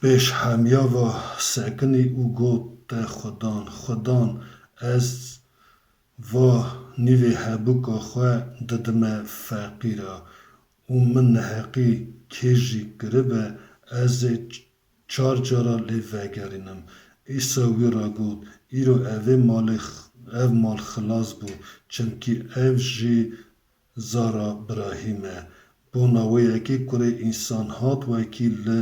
pêş hemiya va sekinî û got, Te Xudan, Xudan, ez va nîvê hebûka xwe didime feqîra û min neheqî kê jî kiribe, ez ê ç-, çar cara lê vegerînim. Îsa wî ra got, Îro evê malê x-, ev mal xilas bû, çimkî ev jî zara Birahîm e. Bona wê yekê kurê însan hat wekî li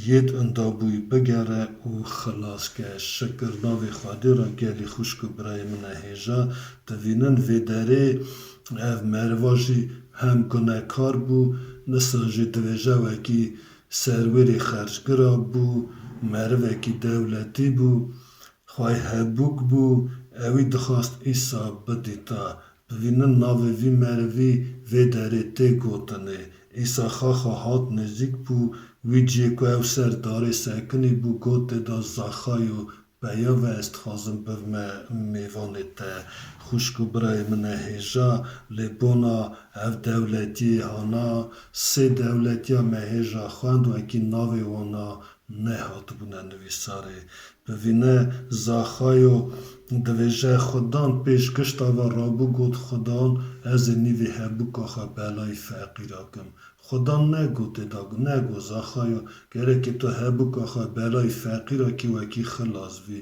yêd indabûyî bigere û xilas ke. Şikir navê Xwedê re gelî xwişk û birayê min e hêja. Divînin vê derê ev meriva jî hem gunekar bû, nisa jî divêje wekî serwêrê xercgira bû, merivekî dewletî bû. Xwey hebûk bû, ewî dixwast Îsa bidîta. Bivînin navê vî merivî vê derê tê gotinê. Îsa xaxa hat nêzîk bû, wî ciyê ku ew ser darê sekinî bû, gotê da Zaxayo, peya ve ez dixwazim bivime mêvanê te. Xwişk û birayê min e hêja, lê bona ev dewletiyê hana, sê dewletiya me hêja xwend wekî navê wana nehatibûne nivîsarê. Bivîne Zaxayo divêje, Xudan pêş gişta ve rabû got, Xudan, ez ê nîvê hebûka xwe belayî feqîra kim. Xudan negotê da, nego Zaxayo, gerekê tu hebûka xwe belayî feqîra kî wekî xilas bî.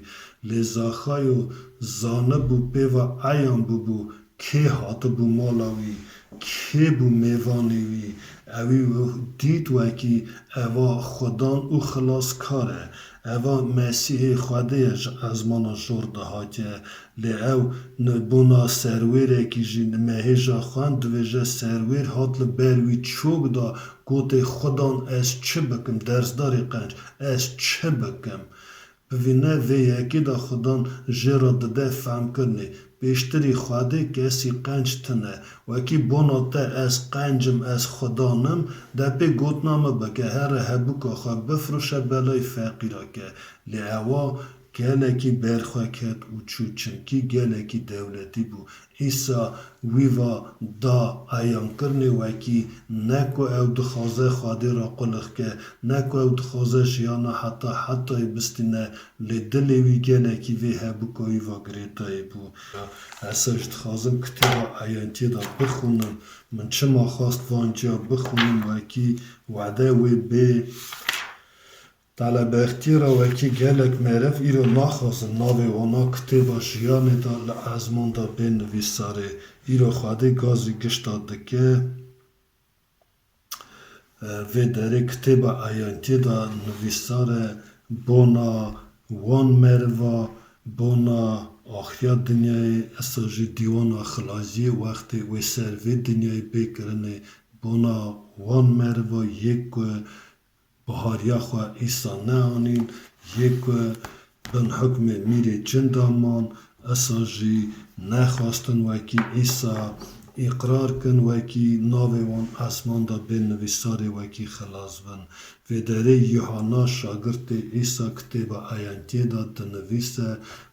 Lê Zaxayo zanibû, pê ve eyan bûbû, kê hatibû mala wî, kê bû mêvanê wî. Ewî dît wekî eva Xudan û xilaskar e. Eva Mesîhê Xwedê ye, ji ezmana jor de hatiye. Lê ew ni bona serwêrekî jî nimehêja xwend, divêje serwêr hat li ber wî çok da, gotê, Xudan, ez çi bikim? Dersdarê qenc, ez çi bikim? Bivîne vê yekê de Xudan jê re dide femkirinê. Pêştirî Xwedê kesî qenc tine. Wekî bona te ez qenc im, ez Xudan im, de pê gotina min bike, here hebûka xwe bifroşe, belayî feqîra ke. Lê ewa gelekî berxwe ket û çû, çimkî gelekî dewletî bû. Îsa wî va da eyankirinê wekî ne ku ew dixwaze Xwedê re qulix ke, ne ku ew dixwaze jiyana heta hetayê bistîne, lê dilê wî gelekî vê hebû ku wî va girêdayî bû. Esa jî dixwazim kitêba Eyantiyê de bixwînim. Min çima xwest van ciya bixwînim, wekî wede wê bê telebextî re wekî gelek meriv îro naxwazin navê wana kitêba jiyanê de li ezman de bê nivîsarê. Îro Xwedê gazî gişta dike. Vê derê kitêba Eyantiyê de nivîsar e bona wan meriva, bona axiriya dinyayê, esa jî dîwana xilaziyê wextê wê ser vê dinyayê bê kirinê, bona wan meriva yê ku bihariya xwe Îsa neanîn, yê ku bin hukmê mîrê cin de man, esa jî nexwestin wekî Îsa îqrar kin, wekî navê wan esman de bê nivîsarê wekî xilas bin. Vê derê Yuhanna şagirtê Îsa kitêba Eyantiyê de dinivîse,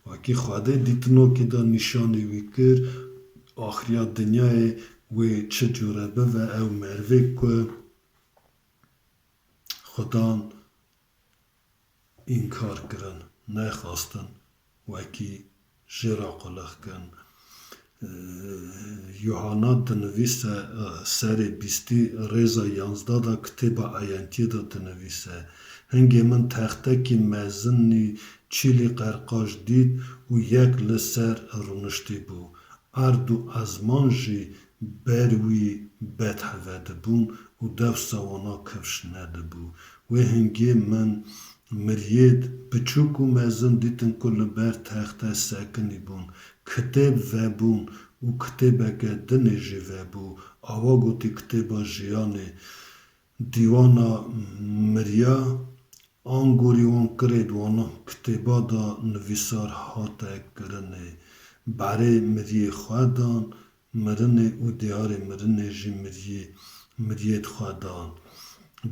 wekî Xwedê dîtinokê de nîşanî wî kir, axiriya dinyayê wê çi cûre bibe, ew merivê ku Xudan înkar kirin, nexwestin wekî jê re qulix kin. Yuhanna dinivîse, serê bîstî rêza yanzdeh de kitêba Eyantiyê de dinivîse, Hingê min textekî mezinî çîlî qerqaş dît û yek li ser rûniştî bû. Erd û ezman jî ber wî bed heve dibûn û dewsa wana kifş nedibû. Wê hingê min miriyêd biçûk û mezin dîtin ku li ber texte sekinî bûn. Kitêb vebûn û kitêbeke dinê jî vebû. Awa gotî kitêba jiyanê. Dîwana miriya, angorî wan kirêd wana kitêba de nivîsar hate kirinê. Berê miriyê xwe dan, mirinê û diyarê mirinê jî miriyê, miriyêd xwe dan.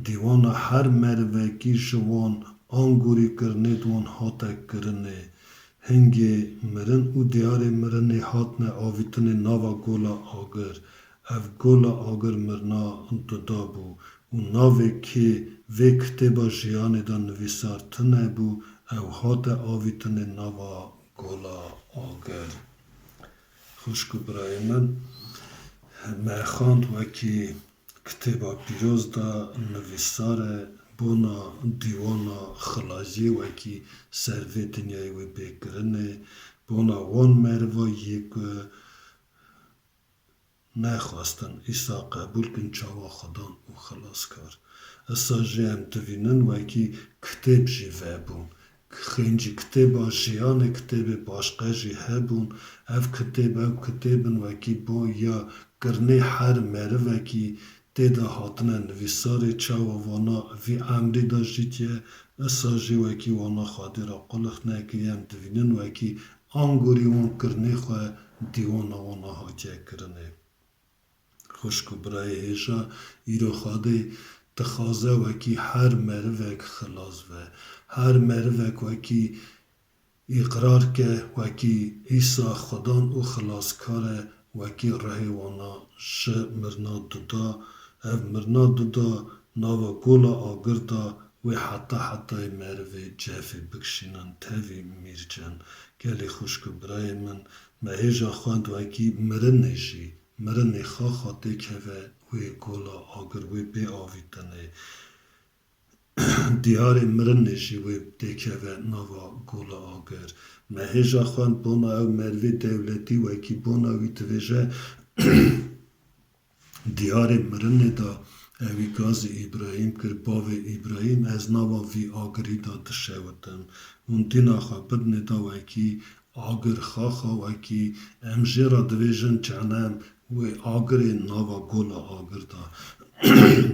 Dîwana her merivekî ji wan angorî kirinêd wan hate kirinê. Hingê mirin û diyarê mirinê hatine avîtinê nava gola agir. Ev gola agir mirina duda bû û navê kê vê kitêba jiyanê de nivîsar tune bû, ew hate avîtinê nava gola agir. Xwişk û birayê min, me xwend wekî kitêba pîroz de nivîsar e, bona dîwana xilaziyê wekî ser vê dinyayê wê bê kirinê, bona wan meriva yê ku nexwestin Îsa qebûl kin çawa Xudan û Xilaskar. Esa jî em divînin wekî kitêb jî vebûn. Xêncî kitêba jiyanê kitêbê başqe jî hebûn. Ev kitêb, ew kitêb in wekî bo ya kirinê her merivekî tê de hatine nivîsarê, çawa wana vî emrî de jîtiye, esa jî wekî wana Xwedê re qulix nekiriye, em divînin wekî angorî wan kirinê xwe dîwana wana hatiye kirinê. Xwişk û birayê hêja, îro Xwedê dixwaze wekî her merivek xilas be. Her merivek wekî îqrar ke, wekî Îsa Xudan û Xilaskar e, wekî rihê wana ji mirina duda, ev mirina duda nava gola agir da wê heta hetayê merivê cefê bikişînin tevî mîrcin. Gelê xwişk û birayê min, me hêja xwend wekî mirinê jî, mirinê xaxa têkeve wê gola agir, wê bê avîtinê. Diyarê mirinê jî wê têkeve nava gola agir. Me hêja xwend bona ew merivê dewletî wekî bona wî divêje, diyarê mirinê de ewî gazî Îbrahîm kir, bavê Îbrahîm, ez nava vî agirî de dişewitim. Hûn dîna xwe bidinê da wekî agir xaxa, wekî em jê re divêjin cenem, wê agirê nava gola agir de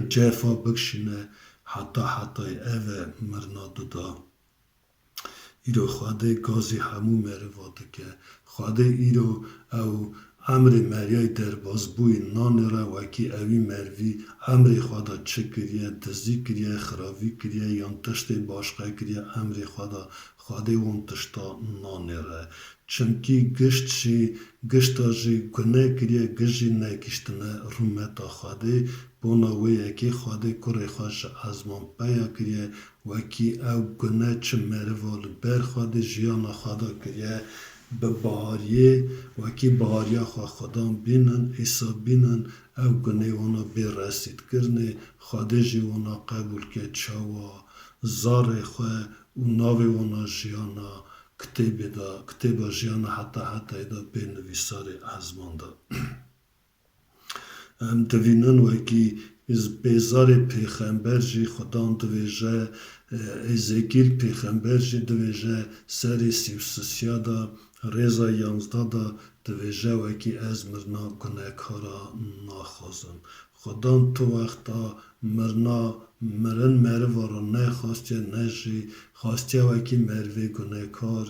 cefa bikişîne heta hetayê, ev e mirina duda. Îro Xwedê gazî hemû meriva dike. Xwedê îro ew emrê meriyayî derbazbûyî nanêre, wekî ewî merivî emrê xwe de çi kiriye, dizî kiriye, xiravî kiriye yan tiştê başqe kiriye, emrê xwe de Xwedê wan tişta nanêre. Çimkî gişt jî, gişta jî gune kiriye, gişt jî negiştine rûmeta Xwedê. Bona wê yekê Xwedê kurê xwe ji ezman peya kiriye, wekî ew gune çi meriva li ber Xwedê jiyana xwe de kiriye, bi bahariyê, wekî bahariya xwe Xudan bînin, Îsa bînin, ew gunê wana bê resîdkirinê, Xwedê jî wana qebûl ke çawa zarê xwe û navê wana jiyana kitêbê de, kitêba jiyana heta hetayê de bê nivîsarê ezman de. Em divînin wekî bêzarê pêxember jî Xudan divêje, e, Êzekîl pêxember jî divêje serê sî û sisiya de, rêza yanzda de divêje wekî ez mirina gunekara naxwazim. Xudan tu wexta mirina mirin meriva re nexwastiye, ne jî xwastiye wekî merivê gunekar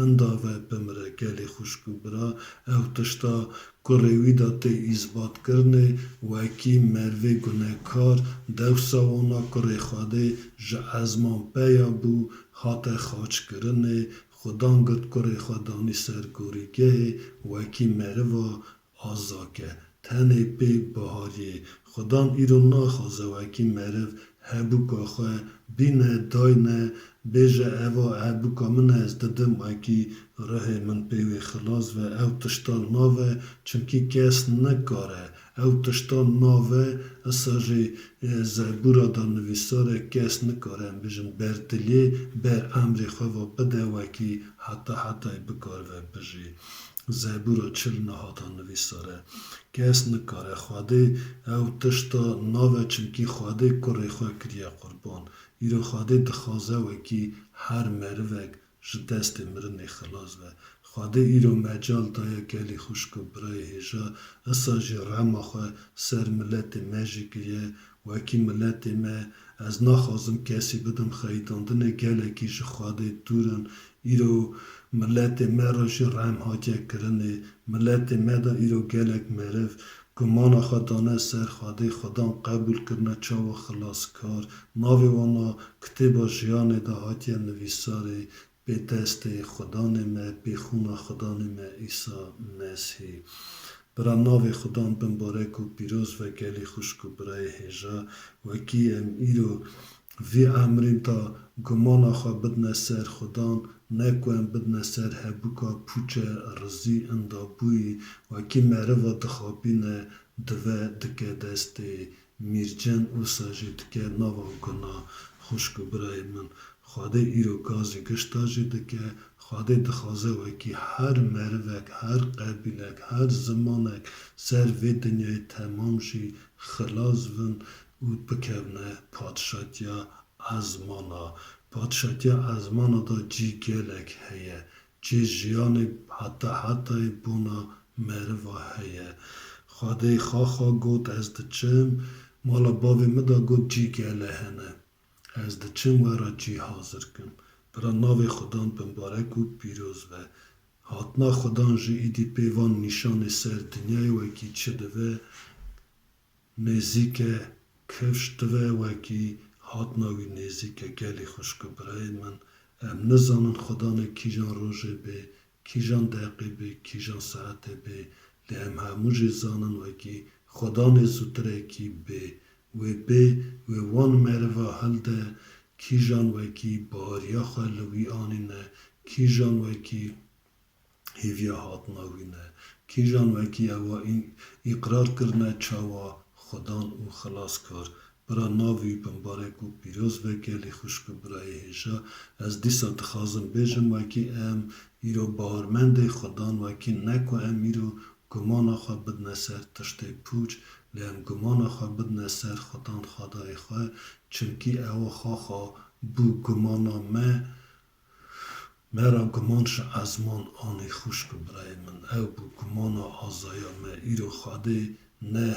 inda ve bimire. Gelê xwişk û bira, ew tişta kurê wî de tê îsbatkirinê, wekî merivê gunekar, dewsa wana kurê Xwedê ji ezman peya bû, hate xaçkirinê, Xudan girt kurê xwe danî ser gorîgehê, wekî meriva azak e. Tenê pê bahariyê. Xudan îro naxwaze wekî meriv hebûka xwe bîne, dayne, bêje, eva hebûka min e, ez didim wekî rihê min pê wê xilas ve. Ew tişta nabe, çimkî kes nikare. Ew tişta nabe, isa jî, e, Zebûra de nivîsar e, kes nikare, em bêjin, ber diliyê, ber emrê xwe ve bide wekî heta hetayê bikaribe bijî. Zebûra çil niha de nivîsar e. Kes nikare. Xwedê ew tişta nabe, çimkî Xwedê kurê xwe kiriye qurban. Îro Xwedê dixwaze wekî her merivek ji destê mirinê xilas be. Xwedê îro mecal daye gelî xwişk û birayê hêja, isa jî rema xwe ser miletê me jî kiriye, wekî miletê me, ez naxwazim kesî bidim xeyidandinê, gelekî ji Xwedê dûr in, Îro miletê me re jî rehm hatiye kirinê. Miletê me de îro gelek meriv gumana xwe dane ser Xwedê, Xudan qebûl kirine çawa xilaskar. Navê wana kitêba jiyanê de hatiye nivîsarê, pê destê Xudanê me, pê xûna Xudanê me Îsa Mesîh. Bira navê Xudan bimbarek û pîroz ve gelî xwişk û birayê hêja, wekî em îro vî emrî de gumana xwe bidne ser Xudan, ne ku em bidne ser hebûka pûçe rizî indabûyî, wekî meriva dixapîne, dive dike destê mîrcin, wisa jî dike nava guna. Xwişk û birayê min, Xwedê îro gazî gişta jî dike, Xwedê dixwaze wekî her merivek, her qebîlek, her zimanek ser vê dinyayê temam jî xilas bin û bikevne padşatiya ezmana. Padşatiya ezmana de cî gelek heye. Cê jiyanê heta hetayê bona meriva heye. Xwedê xaxa got, ez diçim, mala bavê min de got, cî gele hene. Ez diçim we re cî hazir kim. Bira navê Xudan bimbarek û pîroz be. Hatina Xudan jî îdî pê van nîşanê ser dinyayê wekî çi dibe, nêzîk e, kifş dibe wekî hatina wî nêzîk e. Gelî xwişk û birayê min, em nizanin Xudanê kîjan rojê bê, kîjan deqê bê, kîjan saetê bê, lê em hemû jî zanin wekî Xudanê zûtirekî bê. Wê bê, wê wan meriva hilde, kîjan wekî bariya xwe li wî anîne, kîjan wekî hêviya hatina wî ne, kîjan wekî ewa î-, îqrar kirine çawa Xudan û xilaskar. Bira navî bimbarek û pîroz be gelî xwişk û birayê hêja. Ez dîsa dixwazim bêjim, wekî em îro bawermendê Xudan, wekî ne ku em îro gumana xwe bidine ser tiştê pûç, lê em gumana xwe bidine ser Xudan Xwedayê xwe, çimkî ew xaxa bû gumana me, me ra guman ji ezman anî. Xwişk û birayê min, ew bû gumana azaya me. Îro Xwedê ne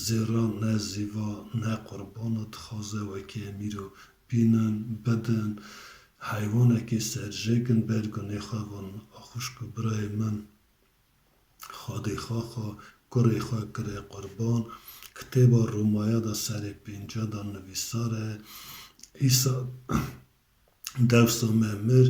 zêra, ne zîva, ne qurbana dixwaze wekî em îro bînin, bidin, heywanekê serjêkin ber gunê xwe van. Xwişk û birayê min, Xwedê xwe xwe, kurê xwe kire qurban. Kitêba Romaya de serê pênca de nivîsar e, Îsa dewsa me mir,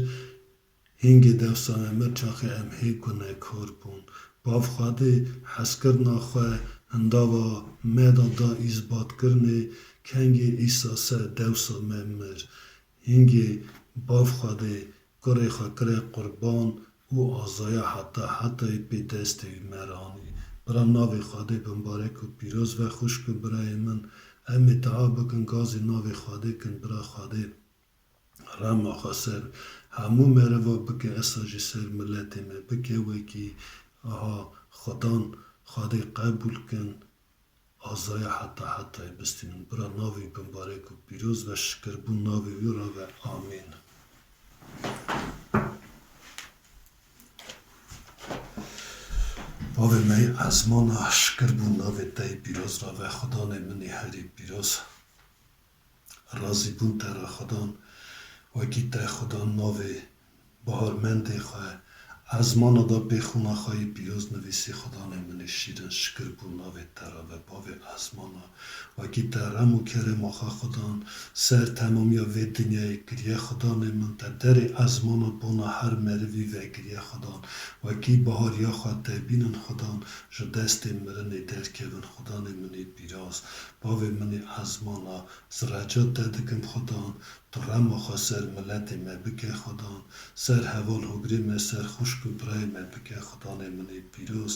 hingê dewsa me mir çaxê em hê gunekar bûn. Bav Xwedê hezkirina xwe hindava me de da îsbatkirinê, kengê Îsa ser dewsa me mir. Hingê Bav Xwedê kurê xwe kire qurban û azaya heta hetayê pê destê wî me re anî. Bira navê Xwedê bimbarek û pîroz ve xwişk û birayê min. Em ê dua bikin, gazî navê Xwedê kin, bira Xwedê rema xwe ser hemû meriva bike, esa jî ser miletê me bike wekî aha Xudan. Xwedê qebûl kin. Azaya heta hetayê bistînin. Bira navê wî bimbarek û pîroz ve, şikirbûn navê wî re ve. Amîn. Bavê me yê ezmana, şikirbûn navê te yê pîroz re ve, Xudanê min ê herî pîroz. Razîbûn te re Xudan, wekî te Xudan navê baharmendê xwe ezmana da pê xûna xwe yê pîroz nivîsî. Xudanê min ê şîrin, şikirbûn navê te re ve, bavê ezmana. Wekî te rem û kerema xwe Xudan ser temamiya vê dinyayê kiriye. Xudanê min te derê ezmana bona her merivî vekiriye Xudan. Wekî bahariya xwe te bînin Xudan, ji destê mirinê derkevin Xudanê min ê pîroz. Bavê min ê ezmana, ez reca te dikim Xudan, tu rema xwe ser miletê me bike Xudan, ser heval hogrê me, ser xwişk û birayê me bike Xudanê min ê pîroz.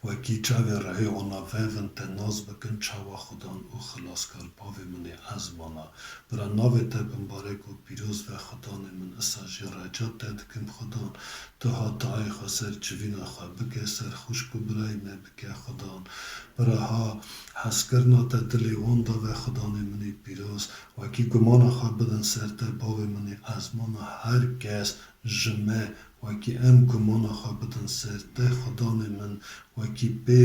Wekî çavê rihê wana vevin te nas bikin çawa Xudan û xilaskar. Bavê min ê ezmana, bira navê te bimbarek û pîroz ve Xudanê min, isa jî reca te dikim Xudan, tu hatayê xwe ser civîna xwe bike, ser xwişk û birayê me bike Xudan. Bira ha hezkirina te dilê wan da ve Xudanê min ê pîroz, wekî gumana xwe bidin ser te bavê min ê ezmana, her kes ji me wekî em gumana xwe bidin ser te, Xudanê min, wekî pê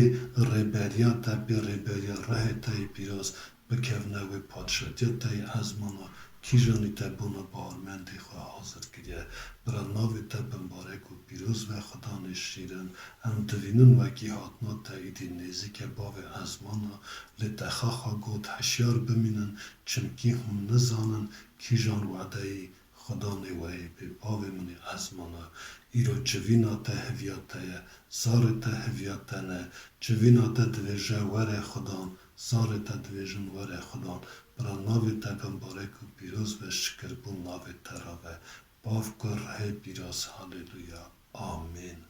rêberiya te, pê rêberiya rehê te yê pîroz bikevine wê padşatiya te yê ezmana, kîjanî te bona baharmendê xwe hazir kiriye. Bira navê te bimbarek û pîroz ve Xudanê şîrin. Em divînin wekî hatina te îdî nêzîk e bavê ezmana, lê te xaxa got, hişyar bimînin, çimkî hûn nizanin kîjan wedeyî Xudanê we yê bê. Bavê min ê ezmana, îro civîna te heviya te ye, zarê te heviya te ne. Civîna te divêje were Xudan, zarê te divêjin were Xudan. Bira navê te bimbarek û pîroz ve, şikirbûn navê te re ve. Bav, Kur, Rihê Pîroz. Haleluya. Amîn.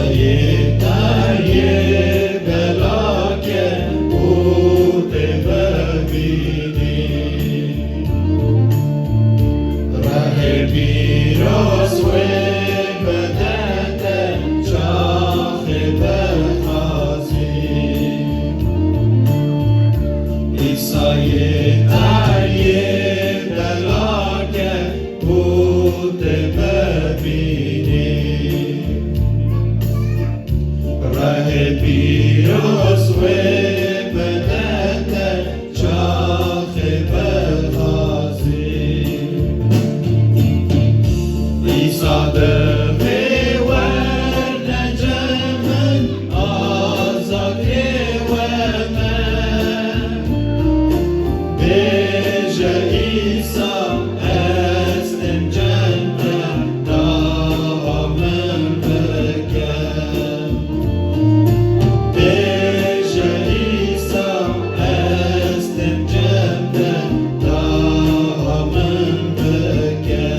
Yê te yê belake û tê bibînî. Rehê pîroz wê bide te çaxê bixwazî. Îsa yê te yê belake û tê bibînî. Rehê pîroz wê bide te çaxê bixwazî. Îsa divê werne cem min, azadê we me. Bêje Îsa, ez tim cem te, dawa min bike. Bêje Îsa, ez tim cem te, dawa min bike.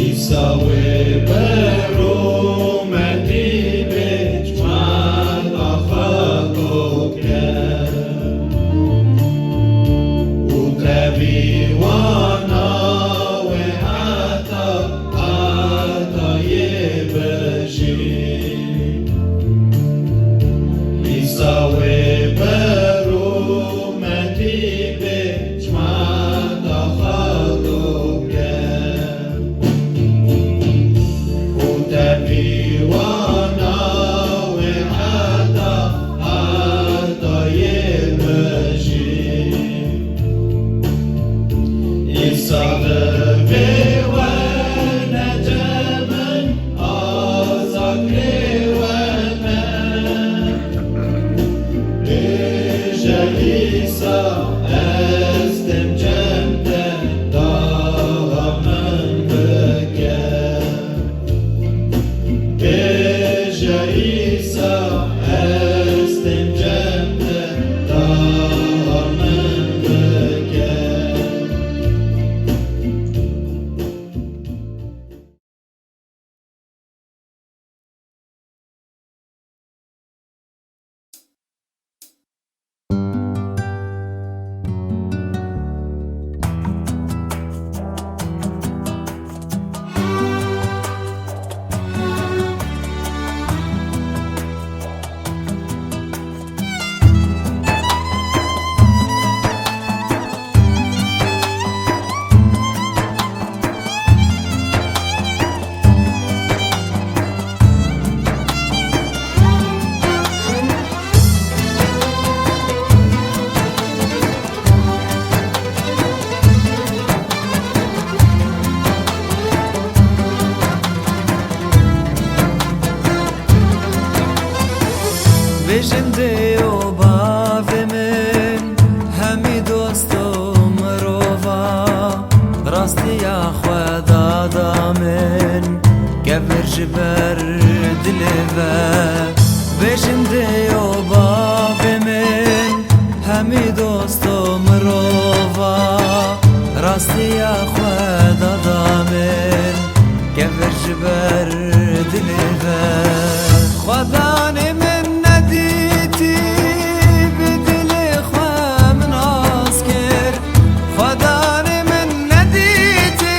Îsa wê bi rûmetî bê çima daxwe doke. Û tevî wana wê heta, heta yê bijî. Îsa wê bi rûmetî bê çima daxwe doke. Û tevî wana wê heta, heta yê bijî. Îsa divê werne cem min, azadê we me. Bêje Îsa, ez tim cem te, dawa min bike. Bêje Îsa, ez tim cem te, dawa min bike. Bêjin dê û bavê min, hemî dost û mirova, rastiya xwe dada min, kevir ji ber dilê ve. Bêjin dê û bavê min, hemî dost û mirova, rastiya xwe dada min, kevir ji ber dilê ve. Xwedanê min nedîtî, bi dilê xwe min nas kir. Xwedanê min nedîtî,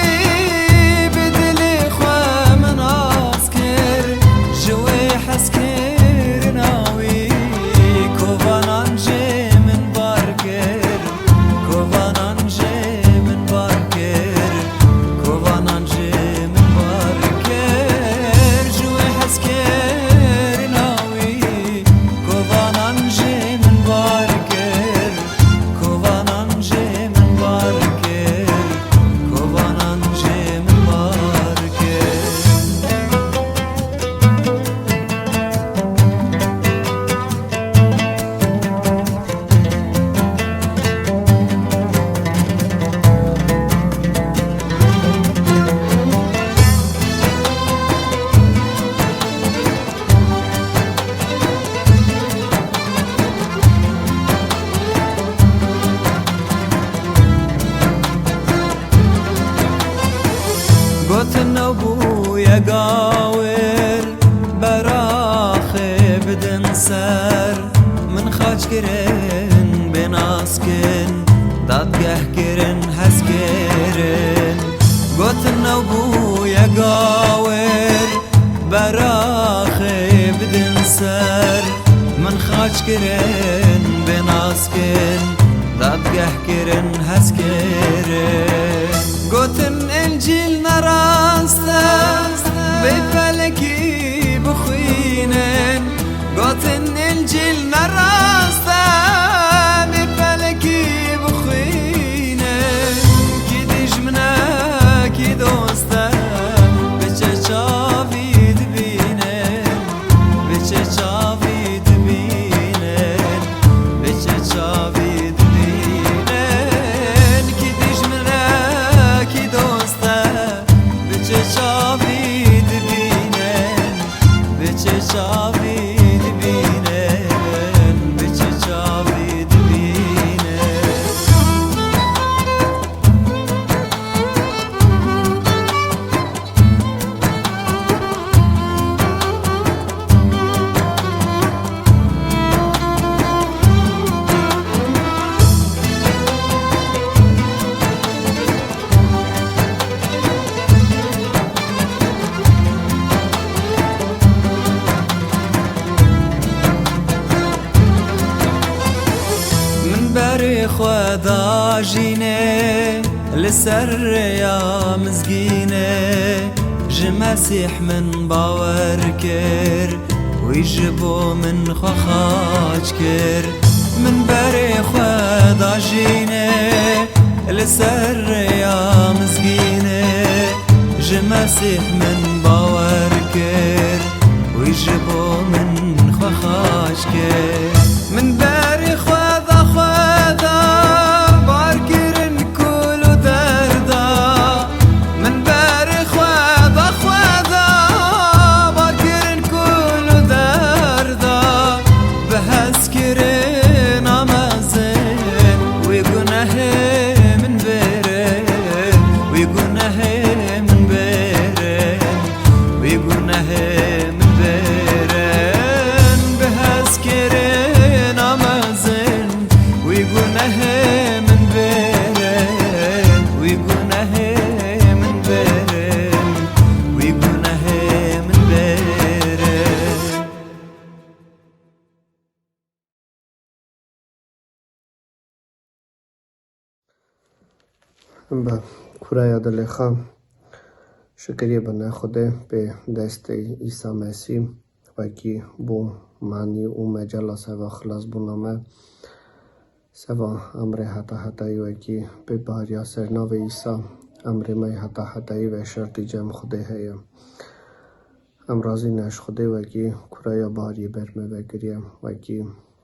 bi dilê xwe min nas kir. Ji wê hez kir. Nabûye gawir, beraxê bidin ser, min xaç kirin, bê nas kin, dadgeh kirin, hez kirin. Gotin nabûye gawir, beraxê bidin ser, min xaç kirin, bê nas kin, dadgeh kirin, hez kirin. Gotin Încîl ne rast e, bê felekî bixwînin. Gotin Încîl ne rast e, bê felekî bixwînin. Kî dijmin e, kî dost e, biçe çavî dibînin. Biçe çavî dibînin, biçe çavî dibînin, kî dijmin e, kî dost e, biçe çavî dibînin, biçe çavî dibînin, biçe çavî dibînin. Min berê xwe dajînê li ser rêya mizgînê, ji Mesîh min bawer kir, wî ji bo min xwe xaç kir. Min berê xwe dajînê li ser rêya mizgînê, ji Mesîh min bawer kir, wî ji bo min xwe xaç kir. Min berî xwe da, xwe da, bar kirin kul û derda. Min berî xwe da, xwe da, bar kirin kul û derda. Bi hez kirin amezin, wî gunehê min bêrin, wî gunehê min bêrin. Wî gunehê min bêrin, bi hez kirin amezin. Wî gunehê min bêrin, wî gunehê min bêrin, wî gunehê min bêrin. Bi kureya dilê xwe şikiriyê bine Xwedê pê destê Îsa Mesîh, wekî bû manî û mecela seva xilasbûna me, seva emrê heta hetayî, wekî pê bahriya ser navê Îsa, emrê me yê heta hetayî veşartî cem Xwedê heye. Em razî ne ji Xwedê, wekî kureya bahariyê ber me vekiriye, wekî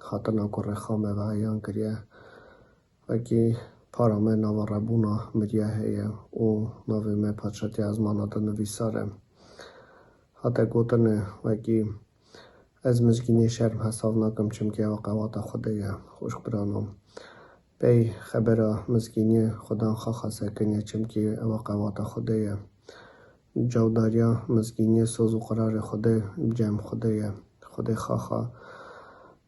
hatina kurê xwe me veheyan kiriye, wekî para me nava rebûna miriye heye û navê me padşatiya ezmana de nivîsar e. Hate gotinê, wekî ez mizgînê şerm hesav nakim, çimkî ew qewata Xwedê ye. Xwişk birano, pey xebera mizgîniyê Xudan xaxa sekiniye, çimkî ew qewata Xwedê ye. Cewdariya mizgîniyê soz û qirarê Xwedê cem Xwedê ye. Xwedê xaxa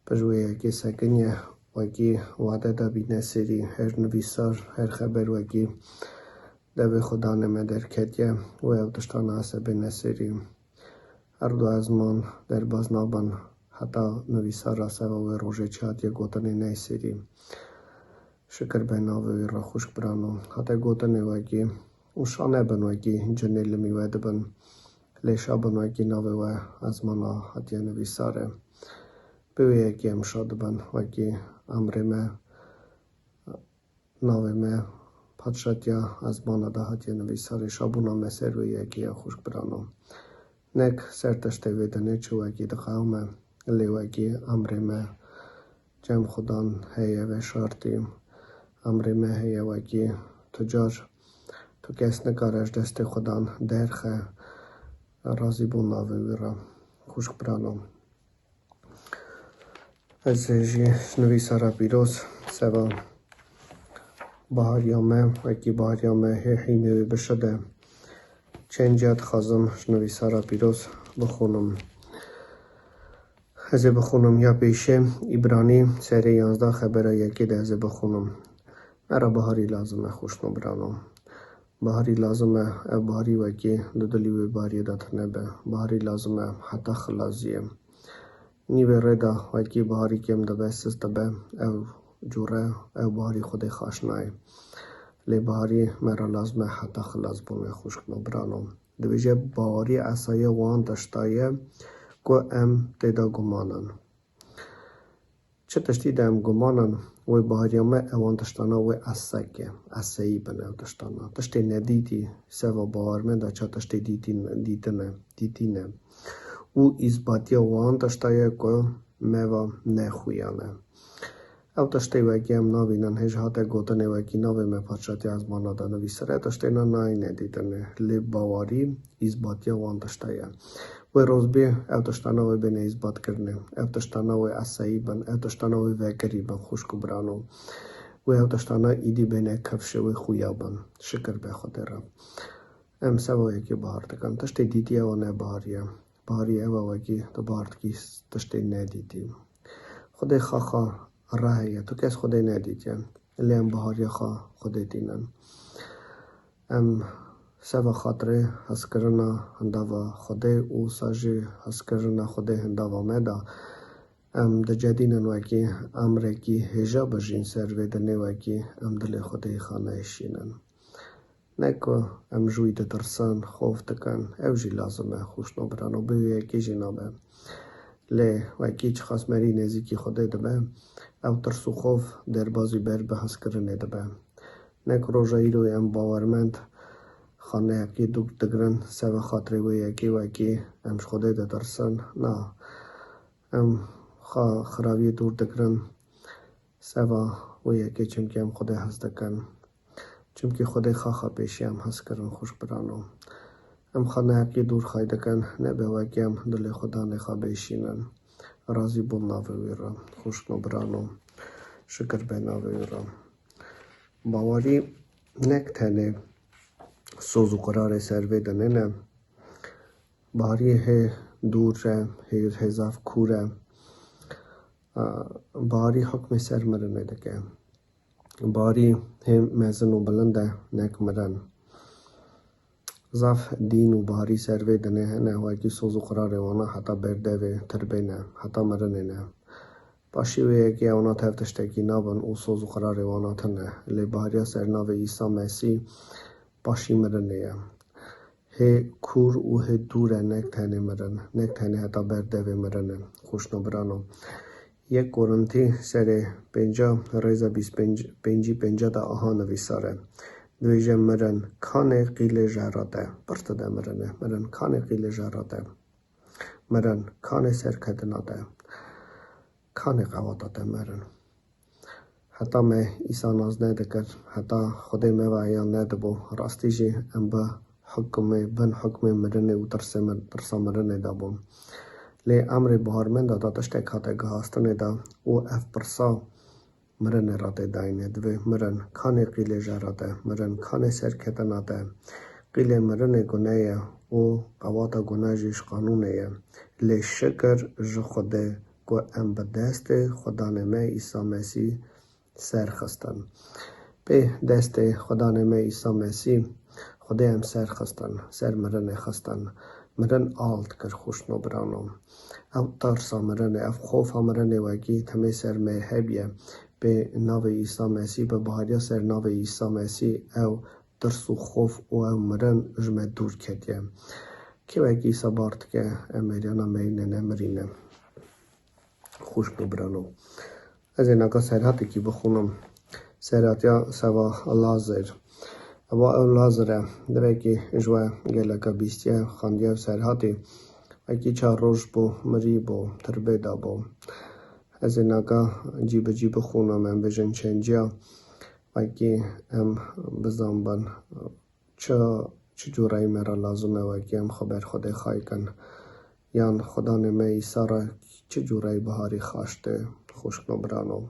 pir wê yekê sekiniye, wekî wade dabîne serî, her nivîsar, her xeber wekî devê Xudanê me derketiye û ew tiştana esebê neserî. Her du ezman derbas nabin heta nivîsara seva wê rojê çi hatiye gotinê neyê serî. Şikir be navê wî re, xwişk birano. Hate gotinê wekî û şa nebin wekî cinê limî we dibin. Lê şa bin wekî navê we ezmana hatiye nivîsare. Bi wê yekê em şa dibin wekî emrê me, navê me padşatiya ezmana de hatiye nivîsarê, şabûna me ser wê yekê ye, xwişk birano. Nek ser tiştê vê dinê çi wekî diqewime, lê wekî emrê me cem Xudan heye veşartî. Emrê me heye wekî tu car tu kes nikare ji destê Xudan derxe. Razî bûn navê wî re, xwişk birano. Ez jî ji nivîsara pîroz seva bahariya me, wekî bahariya me hê hînê wê bişide. Çend car dixwazim ji nivîsara pîroz bixwînim. Ez ê bixwînim ya pêşê, Îbranî serê yanzdeh xebera yekê de ez ê bixwînim. Me re biharî lazim e, xwişk û birano. Biharî lazim e, ev biharî wekî di dilî wê bihariyê de tune be. Biharî lazim e heta xilaziyê. Nîvê rê de wekî biharî kêm dibe, sis dibe, ew cûre, ew biharî Xwedê xweş nayê. Lê biharî me re lazim e heta xilasbûnê, xwişk û birano. Dibêje, bawerî esayê wan tişta ye ku em tê de guman in. Çi tiştî de em guman in, wê bihariya me ewan tiştana wê esek e, eseyî bin ew tiştana. Tiştê nedîtî, seva bawermenda ça tiştê dîtî-, dîtine, dîtîne. Û îsbatiya wan tişta ye ku me va nexuyan e. Ew tiştê wekî em nabînin, hêj hate gotinê wekî navê me parçatiya ezmana de nivîsire, tiştê na nayîne dîtinê. Lê bawerî îsbatiya wan tişta ye. Wê rojbê ew tiştana wê bêne îsbatkirinê. Ev tiştana wê eseyî bin, ev tiştana wê vekirî bin, xwişk û birano. Wê ew tiştana îdî bêne kifşê wê xuya bin. Şikir be Xwedê re. Em seva yekê bahar dikin. Tiştê dîtî ewa ne baharî ye. Baharî ewa wekî tu bahar dikî tiştê nedîtî. Xwedê xaxa re heye. Tu kes Xwedê nedîtiye. Lê em bahariya xwe Xwedê tînin. Em seva xatirê hezkirina hindava Xwedê û sa jî hezkirina Xwedê hindava me de, em dicedînin wekî emrekî hêja bijîn ser vê dinê wekî em dilê Xwedê xwe neşînin. Ne ku em ji wî ditirsin, xof dikin, ew jî lazim e, xwişk û birano, bi wê yekê jî nabe. Lê wekî çiqas merî nêzîkî Xwedê dibe, ew tirs û xof derbazî ber bi hezkirinê dibe. Ne ku roja îro em bawermend xwe neheqî dûr digirin, seva xatirê wê yekê wekî em ji Xwedê ditirsin. Na, em xwe xiraviyê dûr digirin, seva wê yekê, çimkî em Xwedê hez dikin. Çimkî Xwedê xaxa pêşî em hez kirin, xwişk birano. Em xwe neheqî dûr xay dikin, nebe wekî em dilê Xwedanê xwe bêşînin. Razî bûn navê wî re, xwişk û birano. Şikir be navê wî re. Bawerî nek tenê soz û qirarê ser vê dinê ne. Baharî hê dûr e, hê, hê zaf kûr e. A, baharî hukmê ser mirinê dike. Baharî hê mezin û bilind e, nek mirin. Zaf dîn û baharî ser vê dinê hene, wekî soz û qirarê wana heta berdevê tirbê ne, heta mirinê ne. Paşî wê yekê ewna tev tiştekî nabin û soz û qirarê wana tune. Lê bahariya ser navê Îsa Mesî paşî mirinê ye. Hê kûr û hê dûr e, nek tenê mirin, nek tenê heta berdevê mirin e. Xwişk û birano. Yek Korintî serê pênca rêza bîst pênc, pêncî pênca de aha nivîsar e. Dibêje mirin, kanê qîlê jera te. Pir tide mirin e. Mirin, kanê qîlê jera te. Mirin, kanê serketina te. Kanê qewata te mirin. Heta me Îsa nas nedikir, heta Xwedê me ve eyan nedibû, rastî jî em bi hukmê, bin hukmê mirinê û tirsê mir-, tirsa mirinê de bûn. Lê emrê baharmenda de tiştek hate guhastinê de û ev pirsa mirinê re tê dayîne. Divê mirin, kanê qîlê jera te, mirin, kanê serketina te. Qîlê mirinê gune ye û qewata gune jî ji qanûnê ye. Lê şikir ji Xwedê ku em bi destê Xwedanê me Îsa Mesî ser xistin. Pê destê Xwedanê me Îsa Mesî, Xwedê em ser xistin, ser mirinê xistin. Mirin alt kir, xwişk û birano. Ew tirsa mirinê, ev xofa mirinê wekî temê ser me hebiye. Pê navê Îsa Mesî, bi bahariya ser navê Îsa Mesî, ew tirs û xof û ew mirin ji me dûr ketiye. Kê wekî Îsa bar dike, em meriyana meyîne, nemirîne. Xwişk û birano. Ez ê naka serhatekî bixwînim. Serhatiya seva Lazar. Eva ew Lazar e. Divekî ji we geleka bîstiye, xandiye ev serhatî. Wekî çar roj bû, mirî bû, tirbê de bû. Ez ê naka cî bi cî bixwînim, em bêjin çendiya. Wekî em bizanbin. Çi, çi cûreyî me re lazim e wekî em xwe ber Xwedê xay kin? Yan Xudanê me Îsa re çi cûreyî biharî xaş tê, xwişk û birano?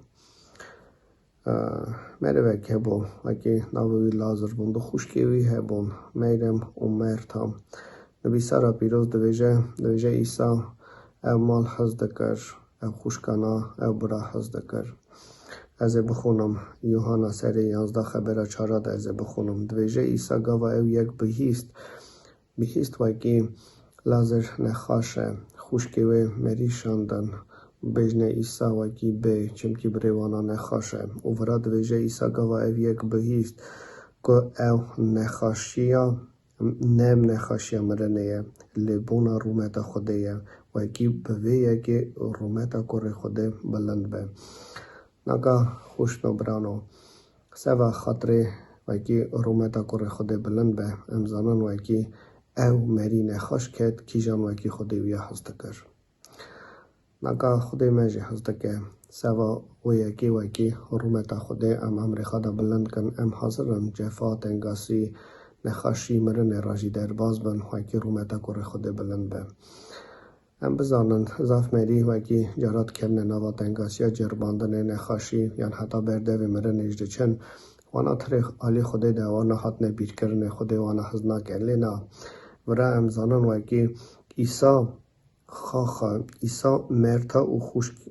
Merivek hebû, wekî navê wî Lazar bûn, du xwişkê wî hebûn, Meyrem û Merta. Nivîsara pîroz divêje, divêje Îsa, ew mal hez dikir, ew xwişkana, ew bira hez dikir. Ez ê bixwînim, Yuhanna serê yanzdeh xebera çara de ez ê bixwînim. Divêje Îsa gava ew yek bihîst, bihîst wekî Lazar nexaş e, xwişkê wê merî şandin, bêjne Îsa wekî bê, çimkî birê wana nexaş e. Û vira divêje Îsa gava ev yek bihîst ku ew nexaşiya, ne nexaşiya mirinê ye, lê bona rûmeta Xwedê ye, wekî bi vê yekê rûmeta kurê Xwedê bilind be. Naka xwişno birano, seva xatirê wekî rûmeta kurê Xwedê bilind be, em zanin wekî ew merî nexaş ket, kîjan wekî Xwedê wî ya hez dikir. Naka Xwedê me jî hez dike, seva wê yekê wekî rûmeta Xwedê em emrê xwe de bilind kin, em hazir in cefa, tengasî, nexaşî, mirinê re jî derbas bin, wekî rûmeta kurê Xwedê bilind be. Em bizanin, zaf merî wekî cara dikevine nava tengasiya, ceribandinê, nexaşî yan heta ber devê mirinê jî diçin. Wana tirê alî Xwedê de, wana hatine bîrkirinê, Xwedê wana hez nake. Lê na, vira em zanin wekî Îsa xaxa, Îsa Merta û xwişk-,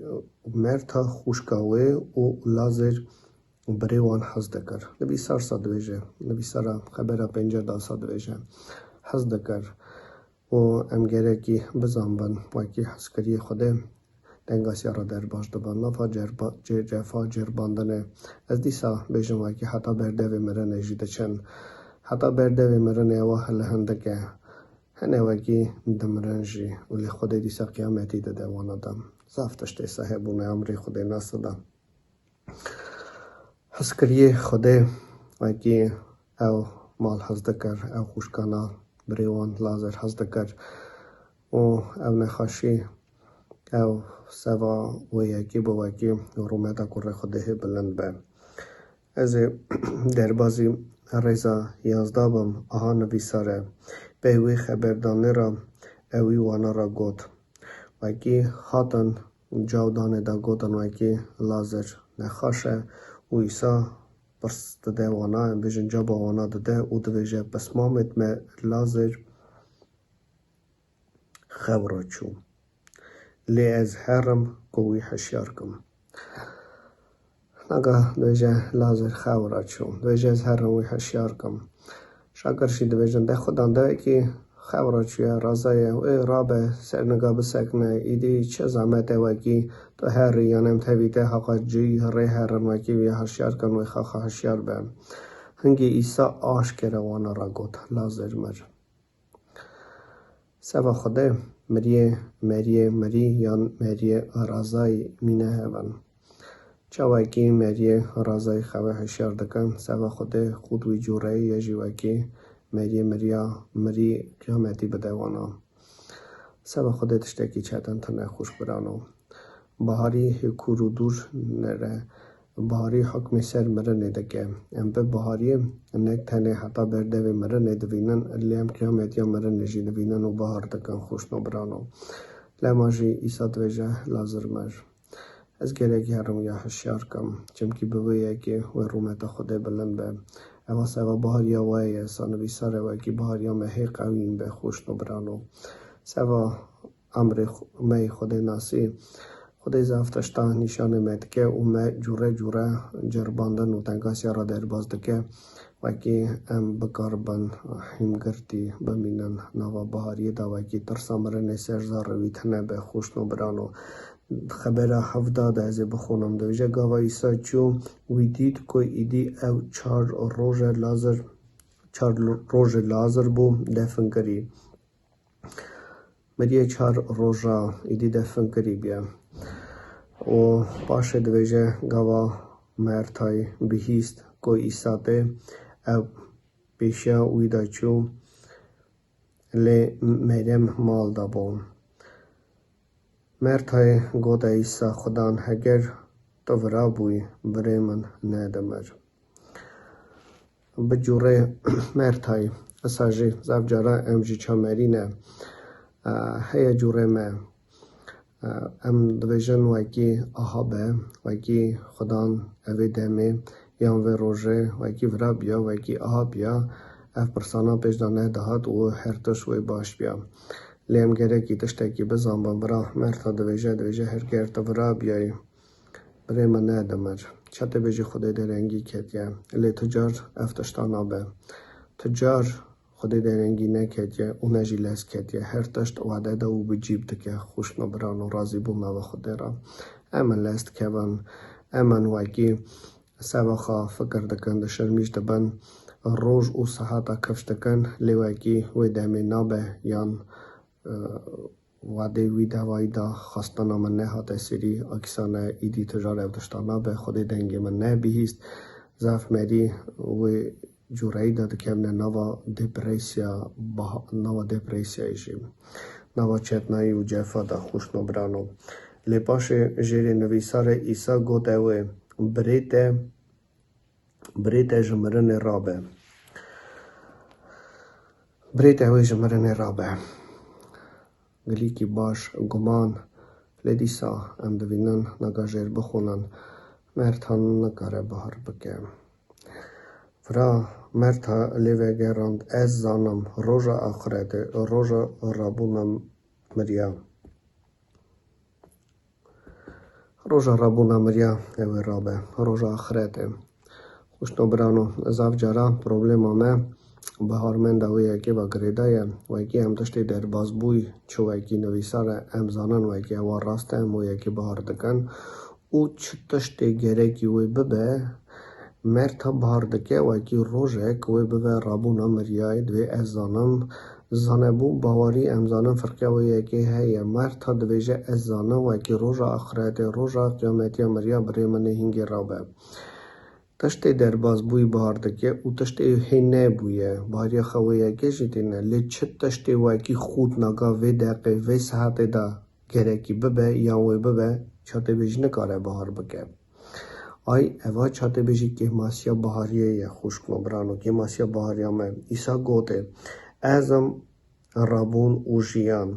Merta xwişka wê û Lazar birê wan hez dikir. Nivîsar sa divêje, nivîsara xebera pêncê da sa divêje, hez dikir. Û em gerekî bizanbin, wekî hezkiriyê Xwedê tengasiya re derbas dibin. Nafa cerba-, ce-, cefa, ceribandinê. Ez dîsa bêjim, wekî heta ber devê mirinê jî diçin. Heta ber devê mirinê ewa helehindik e. Hene wekî dimirin jî. Û lê Xwedê dîsa qiyametî dide wana de. Zaf tiştê sehê bûne emrê Xwedê nasida. Hezkiriyê Xwedê wekî ew mal hez dikir, ew xwişkana birê wan Lazar hez dikir û ew nexaşî, ew seva wê yekê bi wekî rûmeta kurê Xwedê hê bilind be. Ez ê derbazî rêza yazdeh bim, aha nivîsar e. Pey wê xeberdanê re ewî wana re got. Wekî hatin Cawdanê de gotin wekî Lazar nexaş e û Îsa pirs dide wana, em bêjin caba wana dide û divêje, Pismamêt me Lazar xew re çû. Lê ez herim ku wî hişyar kim. Naga divêje Lazar xew re çû. Divêje ez herim wî hişyar kim. Şakir jî divêjin de Xudan de wekî xew re çûye, raza ye. Ê rabe, ser niga bisekine, îdî çi zehmet e wekî tu herî, yan em tevî te haqa cî rê herin wekî wî hişyar kin, wê xaxa hişyar be. Hingî Îsa aşkere wana re got, Lazar mir. Seva Xwedê, miriyê, meriyê mirî yan meriyê razayî mîne hev in. Çawekî meriyê razayî xewê hişyar dikin, seva Xwedê xûd wî cûreyî ye jî wekî meriyê miriya mirî qiyametî bide wana. Seva Xwedê tiştekî çetin tune xwişk birano. Biharî hê kûr û dûr nere. Biharî hukmê ser mirinê dike. Em bi bihariyê nek tenê heta ber devê mirinê divînin, lê em qiyametiya mirinê jî divînin û bihar dikin, xwişno birano. Lema jî Îsa divêje, Lazar mir. Ez gerekî herim ya hişyar kim, çimkî bi vê yekê wê rûmeta Xwedê bilind be. Eva seva bihariya we ye, sa nivîsar e wekî bihariya me hê qewîn be, xwişno birano. Seva emrê xwe, me yê Xwedê nasî. Xwedê zaf tişta nîşanê me dike û me cûre cûre ceribandin û tengasiya re derbas dike. Wekî em bikaribin hîmgirtî bimînin nava bihariyê de, wekî tirsa mirinê ser zarê wî tune be, xwişno birano. Xebera hevda de ez ê bixwînim. Dibêje, gava Îsa çû, wî dît ku îdî ew çar roj e Lazar, çar rojê Lazar bû definkirî. Miriyê çar roja îdî definkirî bûye. Û paşê dibêje, gava Mertayê bihîst ku Îsa tê, ew pêşiya wî de çû, lê Meryem mal de bû. Mertayê gote Îsa, Xudan, heger tu vira bûyî, birê min nedimir. Bi cûrê Mertayê, esa jî zaf cara em jî çamerî ne. E, heye cûrê me. Em dibêjin wekî aha be, wekî Xudan evê demê yan vê rojê wekî vira biya, wekî aha biya, ev pirsana pêş de nedihat û her tişt wê baş biya. Lê em gerekî tiştekî bizanbin, vira Merta dibêje, dibêje, her ger tu vira biyayî, birê min, ne dimir. Çi tê bêjî Xwedê derengî ketiye. Lê tu car ev tişta nabe. Tu car Xwedê derengî neketiye û ne jî lez ketiye. Her tişt wade de û bi cîb dike. Xwişno birano, razîbûn nava Xwedê re. Em in lez dikevin. Em in wekî seva xwe fikir dikin, dişirmîş dibin. Roj û seheta kifş dikin. Lê wekî wê demê nabe yan, e, wadê wî dawayî da xwestina min nehate sêrî, akîsane îdî tu jar ev tişta nabe, Xwedê dengê min nebihîst. Zaf merî wê cûreyî de dikevne nava depresya, bah-, nava depresyayê jî. Nava çetnayî û cefa de, xwişno birano. Lê paşê jêrê nivîsarê Îsa gote wê, birê te, birê te ji mirinê rabe. Birê te wê ji mirinê rabe. Gilîkî baş, guman. Lê dîsa em dibînin, naga jêr bixwînin, Merta nikare bahar bike. Vira Merta lê vegerand, ez zanim, roja axretê, roja rabûna miriya. Roja rabûna miriya, ew ê rabe. Roja axretê. Xwişno birano, zaf cara problema me baharmenda wê yekê ve girêdaye. Wekî em tiştê derbazbûyî, çi wekî nivîsar e, em zanin wekî ewa rast e, em wê yekê bahar dikin. Û çi tiştê gerekî wê bibe, Merta bahar dike, wekî rojek wê bibe rabûna miriyayê, divê ez zanim. Zanebûn, bawerî, em zanin firqeya wê yekê heye. Merta dibêje, ez zanim, wekî roja axretê, roja qiyametiya miriya birê min ê hingê rabe. Tiştê derbazbûyî bahar dike û tiştê hê nebûye. Bahariya xwe wê yekê jî têne. Lê çi tiştê wekî xût naga vê deqê, vê saetê de gerekî bibe yan wê bibe, çatê bêjî nikare bahar bike. Ay, eva çatê bêjî kêmasiya bahariyê ye, xwişko birano, kêmasiya bahariya me. Îsa gote, ez im rabûn û jiyan.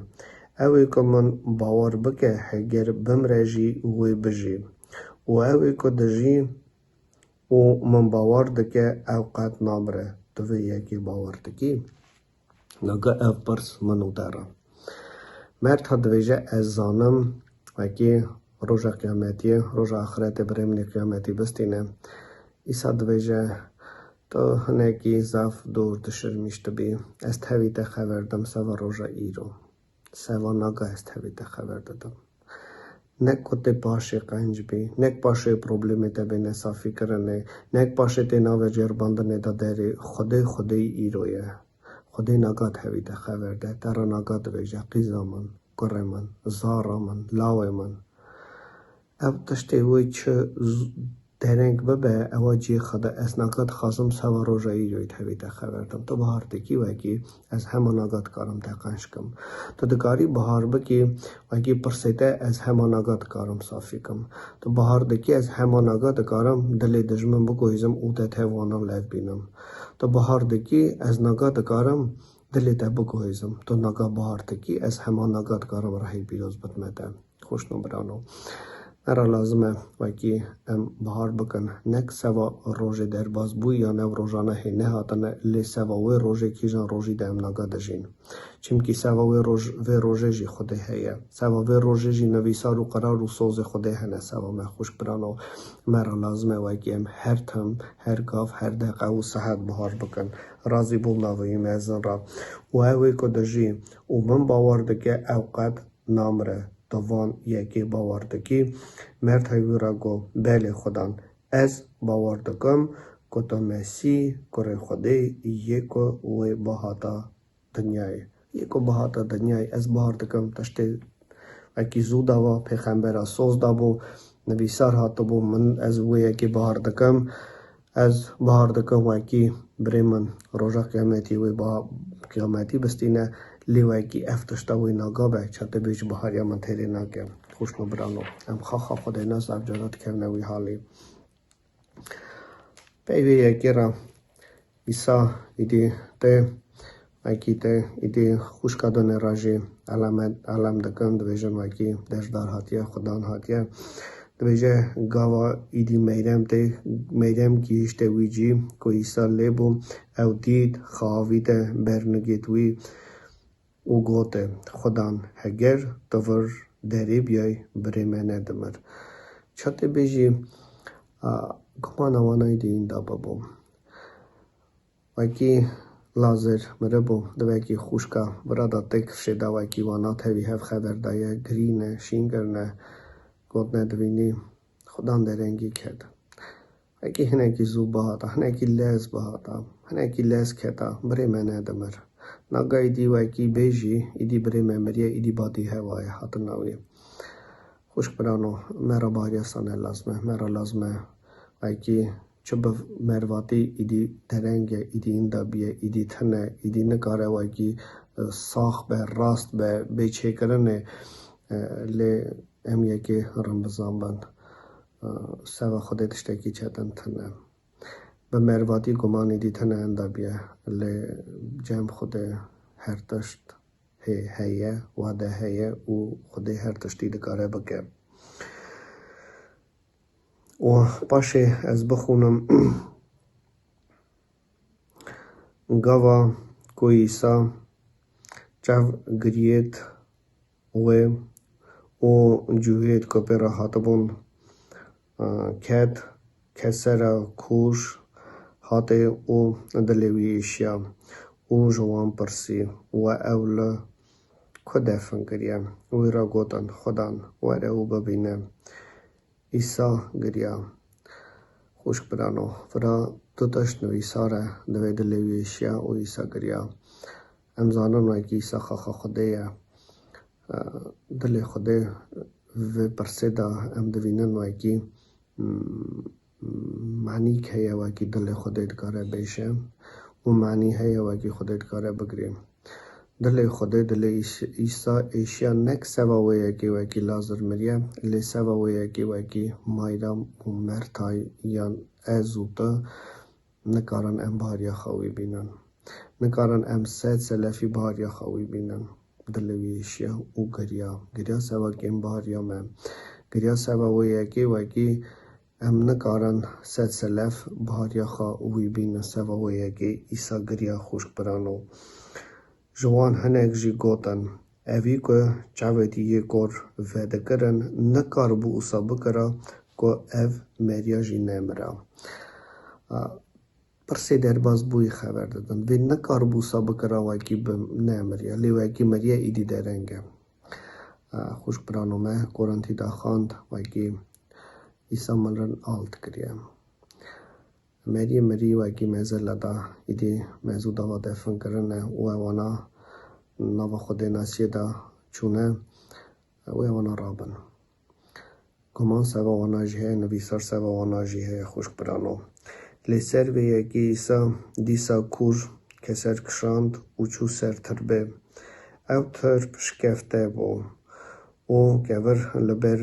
Ew ê ku min bawer bike, heger bimre jî wê bijî. Û ew ê ku dijî û min bawer dike, ew qet namire. Tu vê yekê bawer dikî? Naga ev pirs min û te re. Merta dibêje, ez zanim, wekî roja qiyametiyê, roja axretê birê min ê qiyametî bistîne. Îsa dibêje, tu hinekî zaf dûr dişirmîş dibî. Ez tevî te xeber dim seva roja îro. Seva naga ez tevî te xeber didim. Nek ku tê paşê qenc bî, nek paşê problemê te bêne safîkirinê, nek paşê tê navê ceribandinê de derê, Xwedê Xwedê îro ye. Xwedê naga tevî te xeber de, te re naga dibêje, qîza min, kurê min, zara min, lawê min. Ev tiştê wê çi z-, dereng bibe, ewa cihê xwe de, ez naga dixwazim seva roja îroyê tevî te xeber dim. Tu bahar dikî wekî ez hema naga dikarim te qenc kim. Tu dikarî bahar bikî, wekî pirsê te ez hema naga dikarim safî kim. Tu bahar dikî ez hema naga dikarim dilê dijmin biguhîzim û te tev wana lev bînim. Tu bahar dikî ez naga dikarim dilê te biguhîzim. Tu naga bahar dikî ez hema naga dikarim rehî pîroz bidime te. Xwişno birano, me re lazim e wekî em bahar bikin, nek seva rojê derbazbûyî ya nev rojane hê nehatine, lê seva wê rojê kîjan rojî de em naga dijîn. Çimkî seva wê roj, vê rojê jî Xwedê heye. Seva vê rojê jî nivîsar û qerar û sozê Xwedê hene. Seva me xwişk birano, me re lazim e wekî em her tim, her gav, her deqe û saet bahar bikin. Razîbûn nava wî mezin re. Û ew ê ku dijî û min bawer dike, ew qet namire. Tu van yekê bawer dikî? Mertay wî re got, belê Xudan, ez bawer dikim ku tu Mesîh, kurê Xwedê yê ku wê bihata dinyayê. Yê ku bihata dinyayê, ez bawer dikim tiştê wekî zû dawa pêxembera soz dabû, nivîsar hatibû, min ez wê yekê bawer dikim. Ez bahar dikim wekî birê min roja qiyametî wê ba-, qiyametî bistîne, lê wekî ev tişta wê naga be, çatê bêj bahariya min têrê nake. Xwişno birano, em xaxa Xwedê ne zaf cara dikevne wî halî. Pey vê yekê re Îsa îdî tê Wekî te îdî xwişka Donê re jî elemet, elem dikin, dibêjin wekî deşdar hatiye, Xudan hatiye. Dibêje gava îdî Meyrem tê, Meyrem gihîşte wî cî ku Îsa lê bû, ew dît, xehavîte bernigêt wî û gote, Xudan, heger tu vir derê biyay, birê me nedimir. Ça tê bêjî, a, gumana wana îdî înda bibû. Wekî Lazar miribû, di wekî xwişka vira da têk fişê da wekî wana tevî hev xeber daye, girîne, şîn kirine, gotine divînî, Xudan derengî ket. Wekî hinekî zû bihata, hinekî lez bihata, hinekî lez keta, birê me nedimir. Naga îdî wekî bêjî, îdî birê me miriye, îdî badî hewaye hatina wî. Xwişk birano, me re bariya sane lazim e, me re lazim e. Wekî çi bi mervatî îdî dereng e, îdî inda biye, îdî tune, îdî nikare wekî, e, sax be, rast be, bê çêkirinê, e, lê em yekê rimbizan bin. E, seva Xwedê tiştekî çetin tune. Bi mervatî guman îdî tune inda biye, lê cem Xwedê her tişt hê heye, wade heye û Xwedê her tiştî dikare bike. Û paşê ez bixûnim. Gava ku Îsa çav giriyêt wê û cûhêt ku pê re hatibûn, e, ket, kesera kûr hatê û dilê wî êşiya û ji wan pirsî, We ew li ku defin kiriye? Wî re gotin, Xudan, were û bibîne. Îsa giriya. Xwişk birano, vira du tişt nivîsar e, divê dilê wî êşiya û Îsa giriya. Em zanin wekî Îsa xaxa Xwedê ye. E, dilê Xwedê vê pirsê de em divînin wekî, mm, manîk heye wekî dilê Xwedê dikare bêje û manî heye wekî Xwedê dikare bigirê. Dilê Xwedê dilê Îs-, Îsa êşiya nek seva wê yekê wekî Lazar miriye, lê seva wê yekê wekî Mayram û Mertay yan ez û tu nikarin em bariya xwe wî bînin. Nikarin em sed selefî bariya xwe wî bînin. Dilê wî êşiya û giriya. Giriya seva kêm bariya me. Giriya seva wê yekê wekî em nikarin sed selef bariya xwe wî bînin. Seva wê yekê Îsa giriya, xwişk birano. Ji wan hinek jî gotin, Evî ku çavêtî yê kor vedikirin, nikaribû wisa bikira ku ev meriya jî nemira. A, pirsê derbas bûyî xeber didin. Vê nikaribû wisa bikira wekî bi nemiriye. Lê wekî miriye îdî dereng e. A, xwişk birano me Korintî daxand wekî Îsa mirin alt kiriye. Meriyê mirî wekî mezin leda, îdî mezû dava defin kirine û ewana nava Xwedê nasiyê de çûne û ewana rabin. Guman seva wana jî heye, nivîsar seva wana jî heye, xwişk birano. Lê ser vê yekê Îsa dîsa kûr keser kişand û çû ser tirbê. Ew tirb şikefte bû û kevir li ber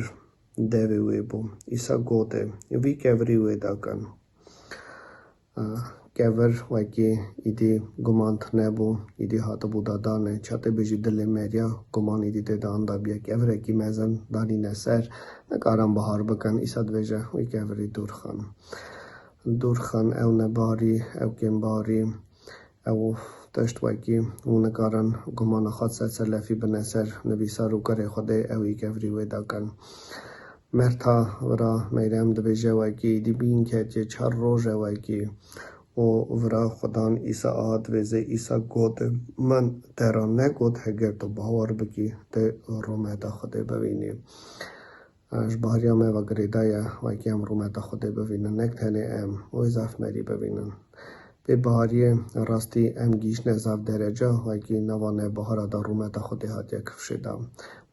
devê wê bû. Îsa gotê, Vî kevirî wê dakin. Kevir wekî îdî guman tune bû, îdî hatibû dadanê. Ça tê bêjî dilê meriya guman îdî tê de anda biye. Kevirekî mezin danîne ser, nikarin bihar bikin. Îsa dibêje, Wî kevirî dûr xin. Dûr xin, ew nebarî, ew kêmbarî, ew tişt wekî û nikarin gumana xwe sed selefî bine ser nivîsar û kurê Xwedê, ew î kevirî wê dakin. Merta vira Meyrem dibêje, Wekî îdî bîn ketiye çar roj e wekî. Û vira Xudan Îsa a divêze, Îsa gote, Min te re negot, heger tu bawer bikî, tê rûmeta Xwedê bibînî. Ji bariya me ve girêdaye, wekî em rûmeta Xwedê bivînin, nek tenê em, wê zaf merî bivînin. Pê bihariyê rastî em gihîştine zaf dereca, wekî nava nebihara de rûmeta Xwedê hatiye kifşê de.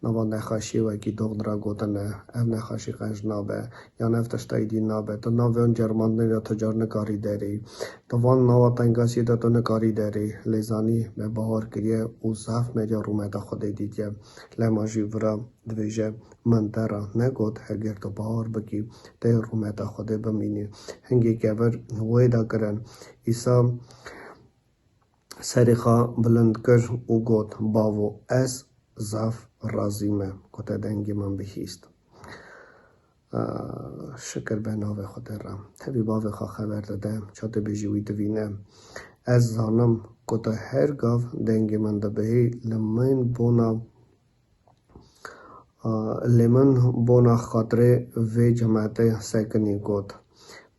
Nava nexaşiyê wekî doxdira gotine, ev nexaşî qenc nabe, yan ev tişta îdî nabe. Tu navê wan ceribandinê de tu car nikarî derî. Tu van nava tengasiyê de tu nikarî derî. Lê zanî me bahar kiriye û zaf meriya rûmeta Xwedê dîtiye. Lema jî vira dibêje, Min te re negot, heger tu bahar bikî, tê rûmeta Xwedê bimînî. Hingê kevir wê de kirin. Îsa serê xwe bilind kir û got, Bavo, ez zaf razî me ku te dengê min bihîst. Aa, şikir be navê Xwedê re. Tevî bavê xwe xeber dide, ça tê bêjî wî divîne. Ez zanim ku tu her gav dengê min dibihî, li min bona Lê min bona xatirê vê cimetê sekinî got,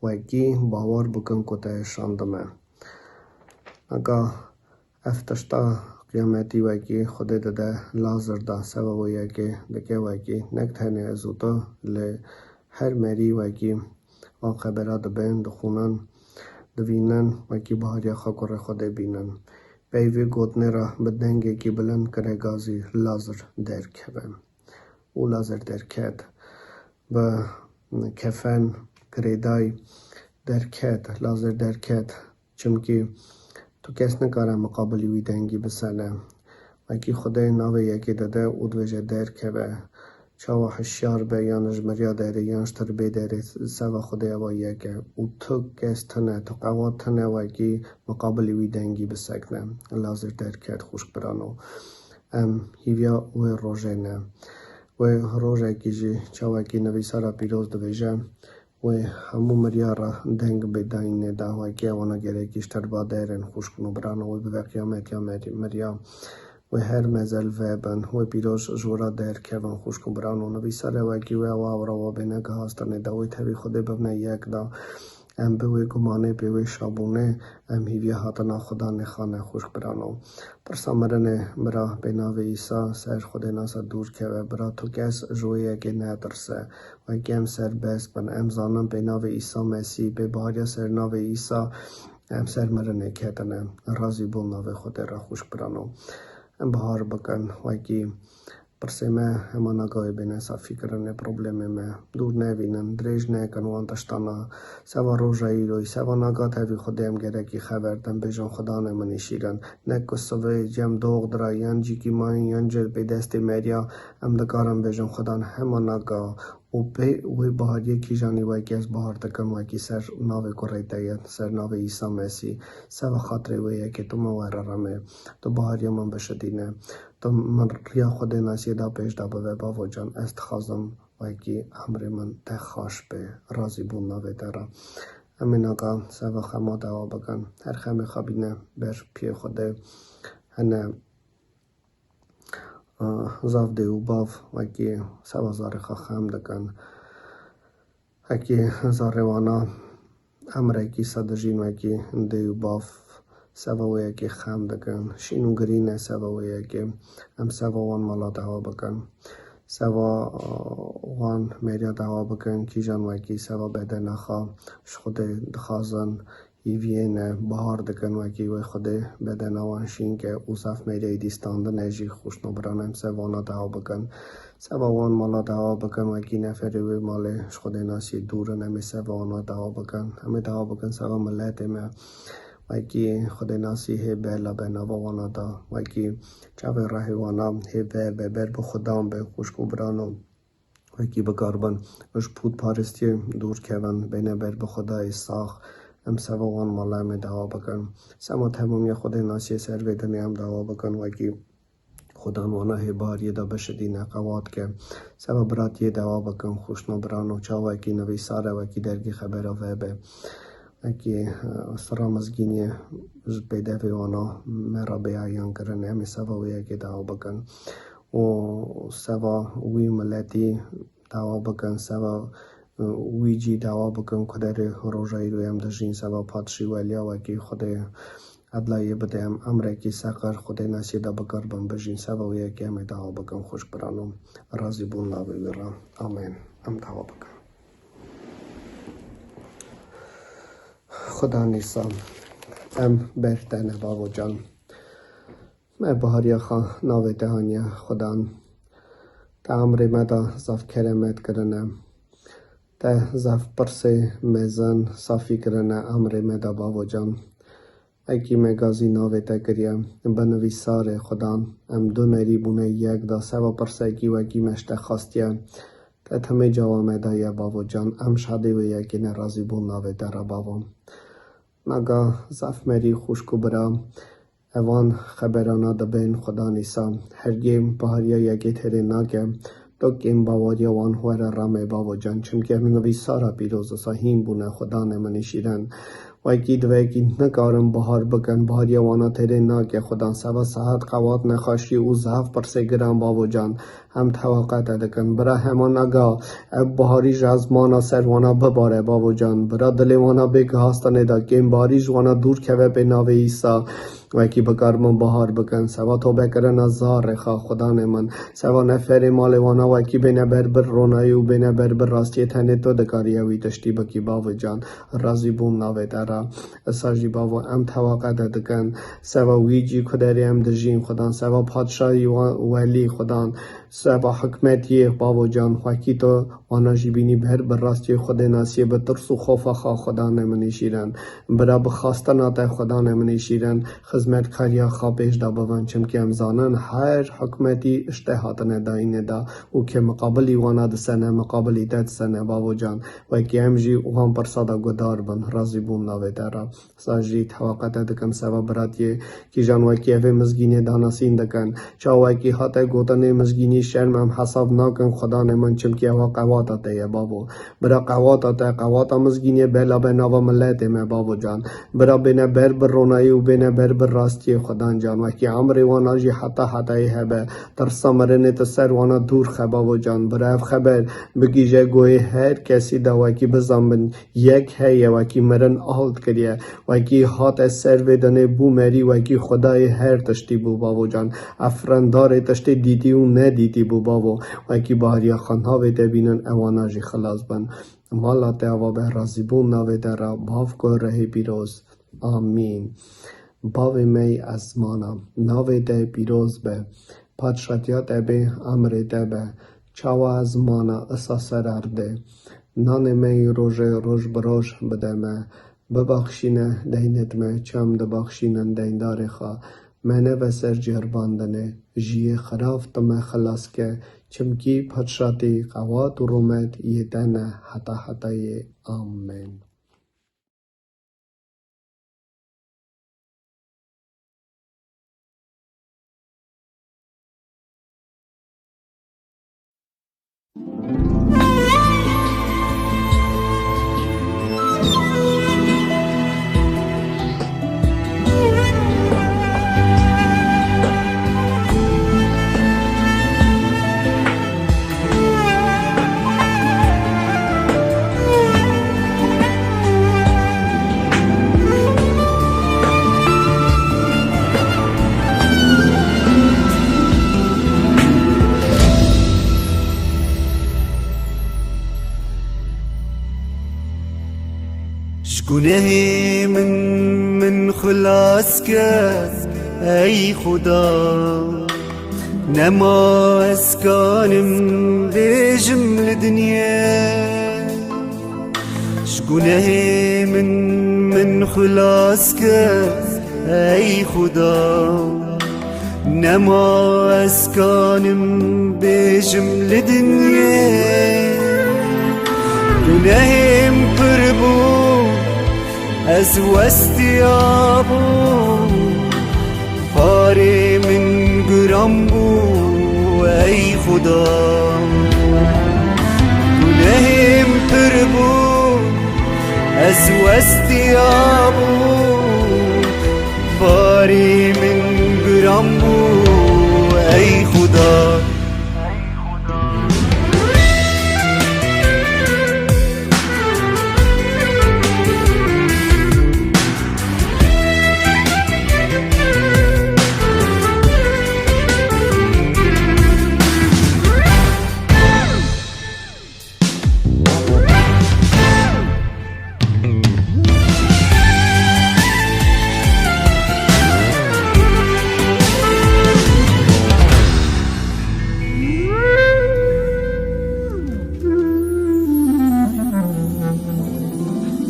Wekî bawer bikin ku te şandime. Nika ev tişta qiyametî wekî Xwedê dide Lazir da, seba wê yekê dike wekî, nek tenê ez û tu, lê her merî wekî van xebera dibên, dixwînin, divînin, wekî bahariya xwe kurê Xwedê bînin. Pey vê gotinê re bi dengekî bilind kire gazî Lazir derkeve. Û Lazir derket. Bi kefen girêdayî derket. Lazir derket. Çimkî tu kes nikare miqabilî wî dengî bisene. Wekî Xwedê navê yekê dide û dibêje derkeve. Çawa hişyar be, yan ji meriya derê, yan ji tirbê derê, seva Xwedê ewa yek e. Û tu kes tune, tu qewat tune wekî miqabilî wî dengî bisekne. Lazir derket, xwişk birano. Em hîviya wê rojê ne. Wê rojekî jî çawekî nivîsara pîroz dibêje, wê hemû meriya re deng bê dayînê de, wekî ewana gerekî ji terba derin, xwişk û birano, wê bibe qiyametiya meriya. Wê her mezel vebin, wê pîroz ji wira derkevin, xwişk û birano. Nivîsare wekî wê ewa ewra wa bêne gihastinê de, wê tevî Xwedê bibne yek da. Em bi wê gumanê, bi wê şabûnê, em hîviya hatina Xuda nêxane, xwişk birano. Tirsa mirinê bira bê navê Îsa ser Xwedê nasa dûr keve. Bira tu kes ji wê yekê netirse. Wekî em serbest bin. Em zanin bê navê Îsa Mesîh, bê bahariya ser navê Îsa em ser mirinê ketine. Razî bûn navê Xwedê re, xwişk birano. Em bihar bikin, wekî Pirsê me hema nagawê bêne safîkirinê problemê me. Dûr nevînin, dirêj nekin wan tiştana. Seva roja îroyî, seva naga tevî Xwedê em gerekî xeber din, bêjin Xudanê min î şîrin. Ne ku sivê cem dox dira, yan cîkî mayîn, yan ji bê destê meriya, em dikarin bêjin Xudan hema naga û pê wê bahariyê kîjanî wekî ez bahar dikim, wekî ser navê kurê te ye, ser navê Îsa Mesî. Seva xatirê wê yekê tu min were remê, tu bahariya min bişidîne. Tu min riya Xwedê nasiyê da pêş da bibe, bavo can, ez dixwazim wekî emrê min te xaş be, razî bûn navê te re. Em ê naka seva xema dewa bikin. Her xemê xwe bîne ber piyê Xwedê. Hene, a, zaf dê û bav wekî seva zarê xwe xem dikin. Wekî zarê wana emrekî sa dijîn wekî dê û bav seva wê yekê xem dikin. Şîn û girîn e seva wê yekê. Em seva wan mala dewa bikin. Seva, a, wan meriya dewa bikin. Kîjan wekî seva bedena xwe ji Xwedê dixwazin. Hîviyê ne, bahar dikin wekî wê Xwedê bedena wan şîn ke û zaf meriyê dî standine jî xwişno biran em ser vana dewa bikin. Seva wan mala dewa bikin wekî neferê wê malê ji Xwedê nasî dûr in, em ê seva wana dewa bikin. Em ê dewa bikin seva miletê me wekî Xwedê nasî hê bela be nava wana da, wekî çavê rehê wana hê ve be ber bi Xudan be xwişk û birano. Wekî bikaribin ji pûtparistiyê dûr kevin, bêne ber bi Xwedayê sax. Em seva wan mala em ê dewa bikin. Sema temamiya Xwedê nasiyê ser vê dinê em dewa bikin, wekî Xudan wana hê bahariyê de bişidîne, qewat ke. Seva biratiyê dewa bikin, xwişno birano, çawekî nivîsar e, wekî dergî xebera vebe. Wekî, e, sira mizgîniyê ji pêdevê wana me re bê eyan kirin, em ê seva wê yekê dewa bikin. û seva wî miletî dawa bikin, seva, e, wî cî dawa bikin ku derê roja îro em dijîn, seva padşî weliya wekî Xwedê edlayê bide, em emrekî seqir Xwedê nesî de bikaribin bijîn, seva wê yekê em ê dawa bikin xwişk birano. Razî bûn navê wî re. Amen. Em dawa bikin. Xuda nîsa, em ber te ne bavo can. Me bahariya xwe navê te haniye Xudan. Te emrê me de zaf keremet kirine. Te zaf pirsê mezin safî kirine emrê me de bavo can. Ekî me gazî navê te kiriye. Bi nivîsarê Xudan em du merî bûne yek de seba pirsekî wekî me ji te xastiye. Te timê cawa me daye bavo can. Em şadê wê yekê ne razî bûn navê te re bavo. Naga zaf merî xwişk û bira. Evan xeberana dibên Xudan Îsa. Hergêm bahariya yekê têrê nake. Tu kêm bawariya wan were rame bavo can. Çimkî em nivîsara pîroz Îsa hîn bûne Xudanê min î şîren. Wekî divekî nikarin bahar bikin. Bahariya wana têrê nake Xudan. Seva saet qewat nexweşî û zehf pirsê giran bavo can. Em teweqe te dikin. Bira hema nega ev baharî ji ezmana ser wana bibare bavo can. Bira dilê wana bê gihastinê de kêm baharî ji wana dûr keve pê navê Îsa. Wekî bikaribin bahar bikin. Seva tobekirina zarê xwe Xudanê min. Seva neferê malê wana wekî bêne ber bir ronayî û bêne ber bir rastiyê tenê tu dikarî ew wî tiştî bikî bavo can. Razî bûn navê te re. Îsa jî bavo em teweqe te dikin. Seva wî cî ku derê em dijîn Xudan. Seva padşahî wa-, welî Xudan. Seba hikmetiyê bavo can, wekî tu wana jî bînî ber bi rastiyê Xwedê nasiyê bi tirs û xofa xwe Xwedanê min î şîren. Bira bi xastina te Xwedanê min î şîren, xizmetkariya xwe pêş de bibin, çimkî em zanin her hikmetî ji te hatine dayînê de û kê miqabilî wana disene, miqabilî te disene bavo can. Wekî em jî wan pirsa de guhdar bin, razî bûn navê te re. Sa jî teweqe te dikim seba biratiyê kîjan wekî evê mizgînê danasîn dikin. Çawa wekî hate gotinê mizgînî şerm em hesab nakin Xudanê min çimkî ewa qewata te ye bavo. Bira qewata te, qewata mizgînê bela be nava miletê me bavo can. Bira bêne ber bi ronayî û bêne ber bi rastiyê Xudan can. Wekî emrê wana jî heta hetayê hebe. Tirsa mirinê tu ser wana dûr xe bavo can. Bira ev xeber bigîje goyê her kesî de wekî bizanbin. Yek heye wekî mirin ald kiriye, wekî hate ser vê dinê bû merî, wekî Xwedayê her tiştî bû bavo can. Efrendarê tiştê dîtî û nedîtî bû bavo. Wekî bahariya xwe navê te bînin ewana jî xilas bin. Mala te ava be razîbûn navê te re bav ku rehê pîroz. Amîn. Bavê me yî ezmana, navê te pîroz be. Padşatiya te bê, emrê te be. Çawa ezmana isa ser erdê. Nanê me yî rojê roj bi roj bide me. Bibaxşîne deynêt me, çem dibaxşînin deyndarê xwe. Me neve ser ceribandinê, ji yê xirav tu me xilas ke, çimkî padşatî, qewat û rûmet yê te ne heta hetayê. Amen. Ji gunehê min, min xilas ke, ey Xuda. Nema ez kanim bêjim li dinyê. Ji gunehê min, min xilas ke, ey Xuda. Nema ez kanim bêjim li dinyê. Gunehêm pir bû, ez westiya bûm. Parê min giran bû, ey Xuda. Gunehêm pir bû, ez westiya bûm. Parê min giran bû, ey Xuda.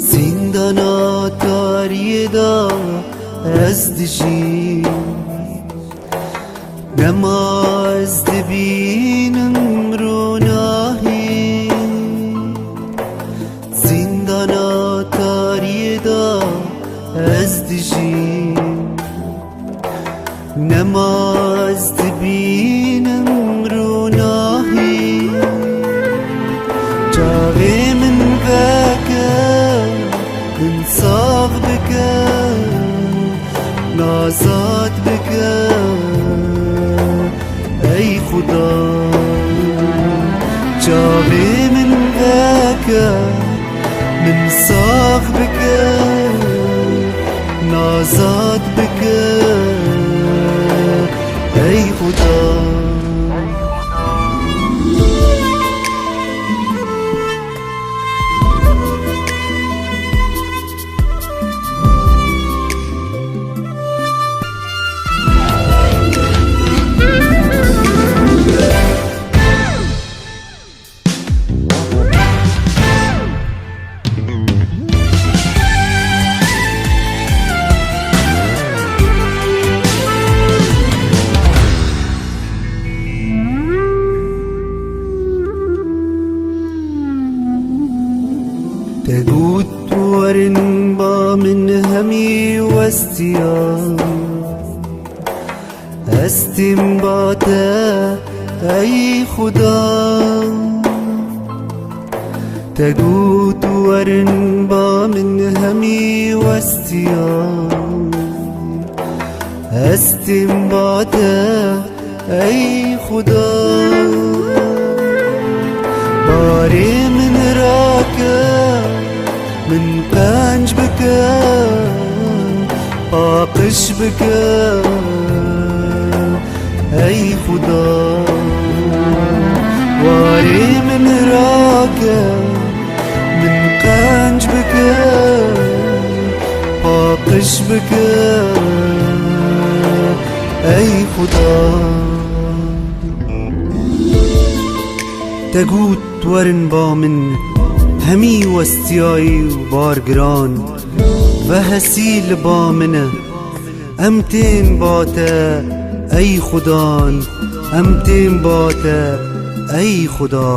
Zîndana tariyê de ez dijîm. Dema ez dibînim ronahî, zîndana tariyê de ez dijîm. Nema ez dibînim rûnahî, çavê min veke, min sax bike, nazat bike, ey Xuda. Çavê min veke, min sax bike, nazat bike, ey Xuda. Te got, werin ba min hemî westiya. Ez têm ba te, ey Xuda. Te got, werin ba min hemî westiya. Ez têm ba te, ey Xuda. Barê min rake, min qenc bike, paqij bike, ey Xuda. Warê min rake, min qenc bike, paqij bike, ey Xuda. Te got, werin ba min, hemî westiyayî û bar giran, vehesî li ba min e. Em tên ba te, ey Xudan, em tên ba te, ey Xuda.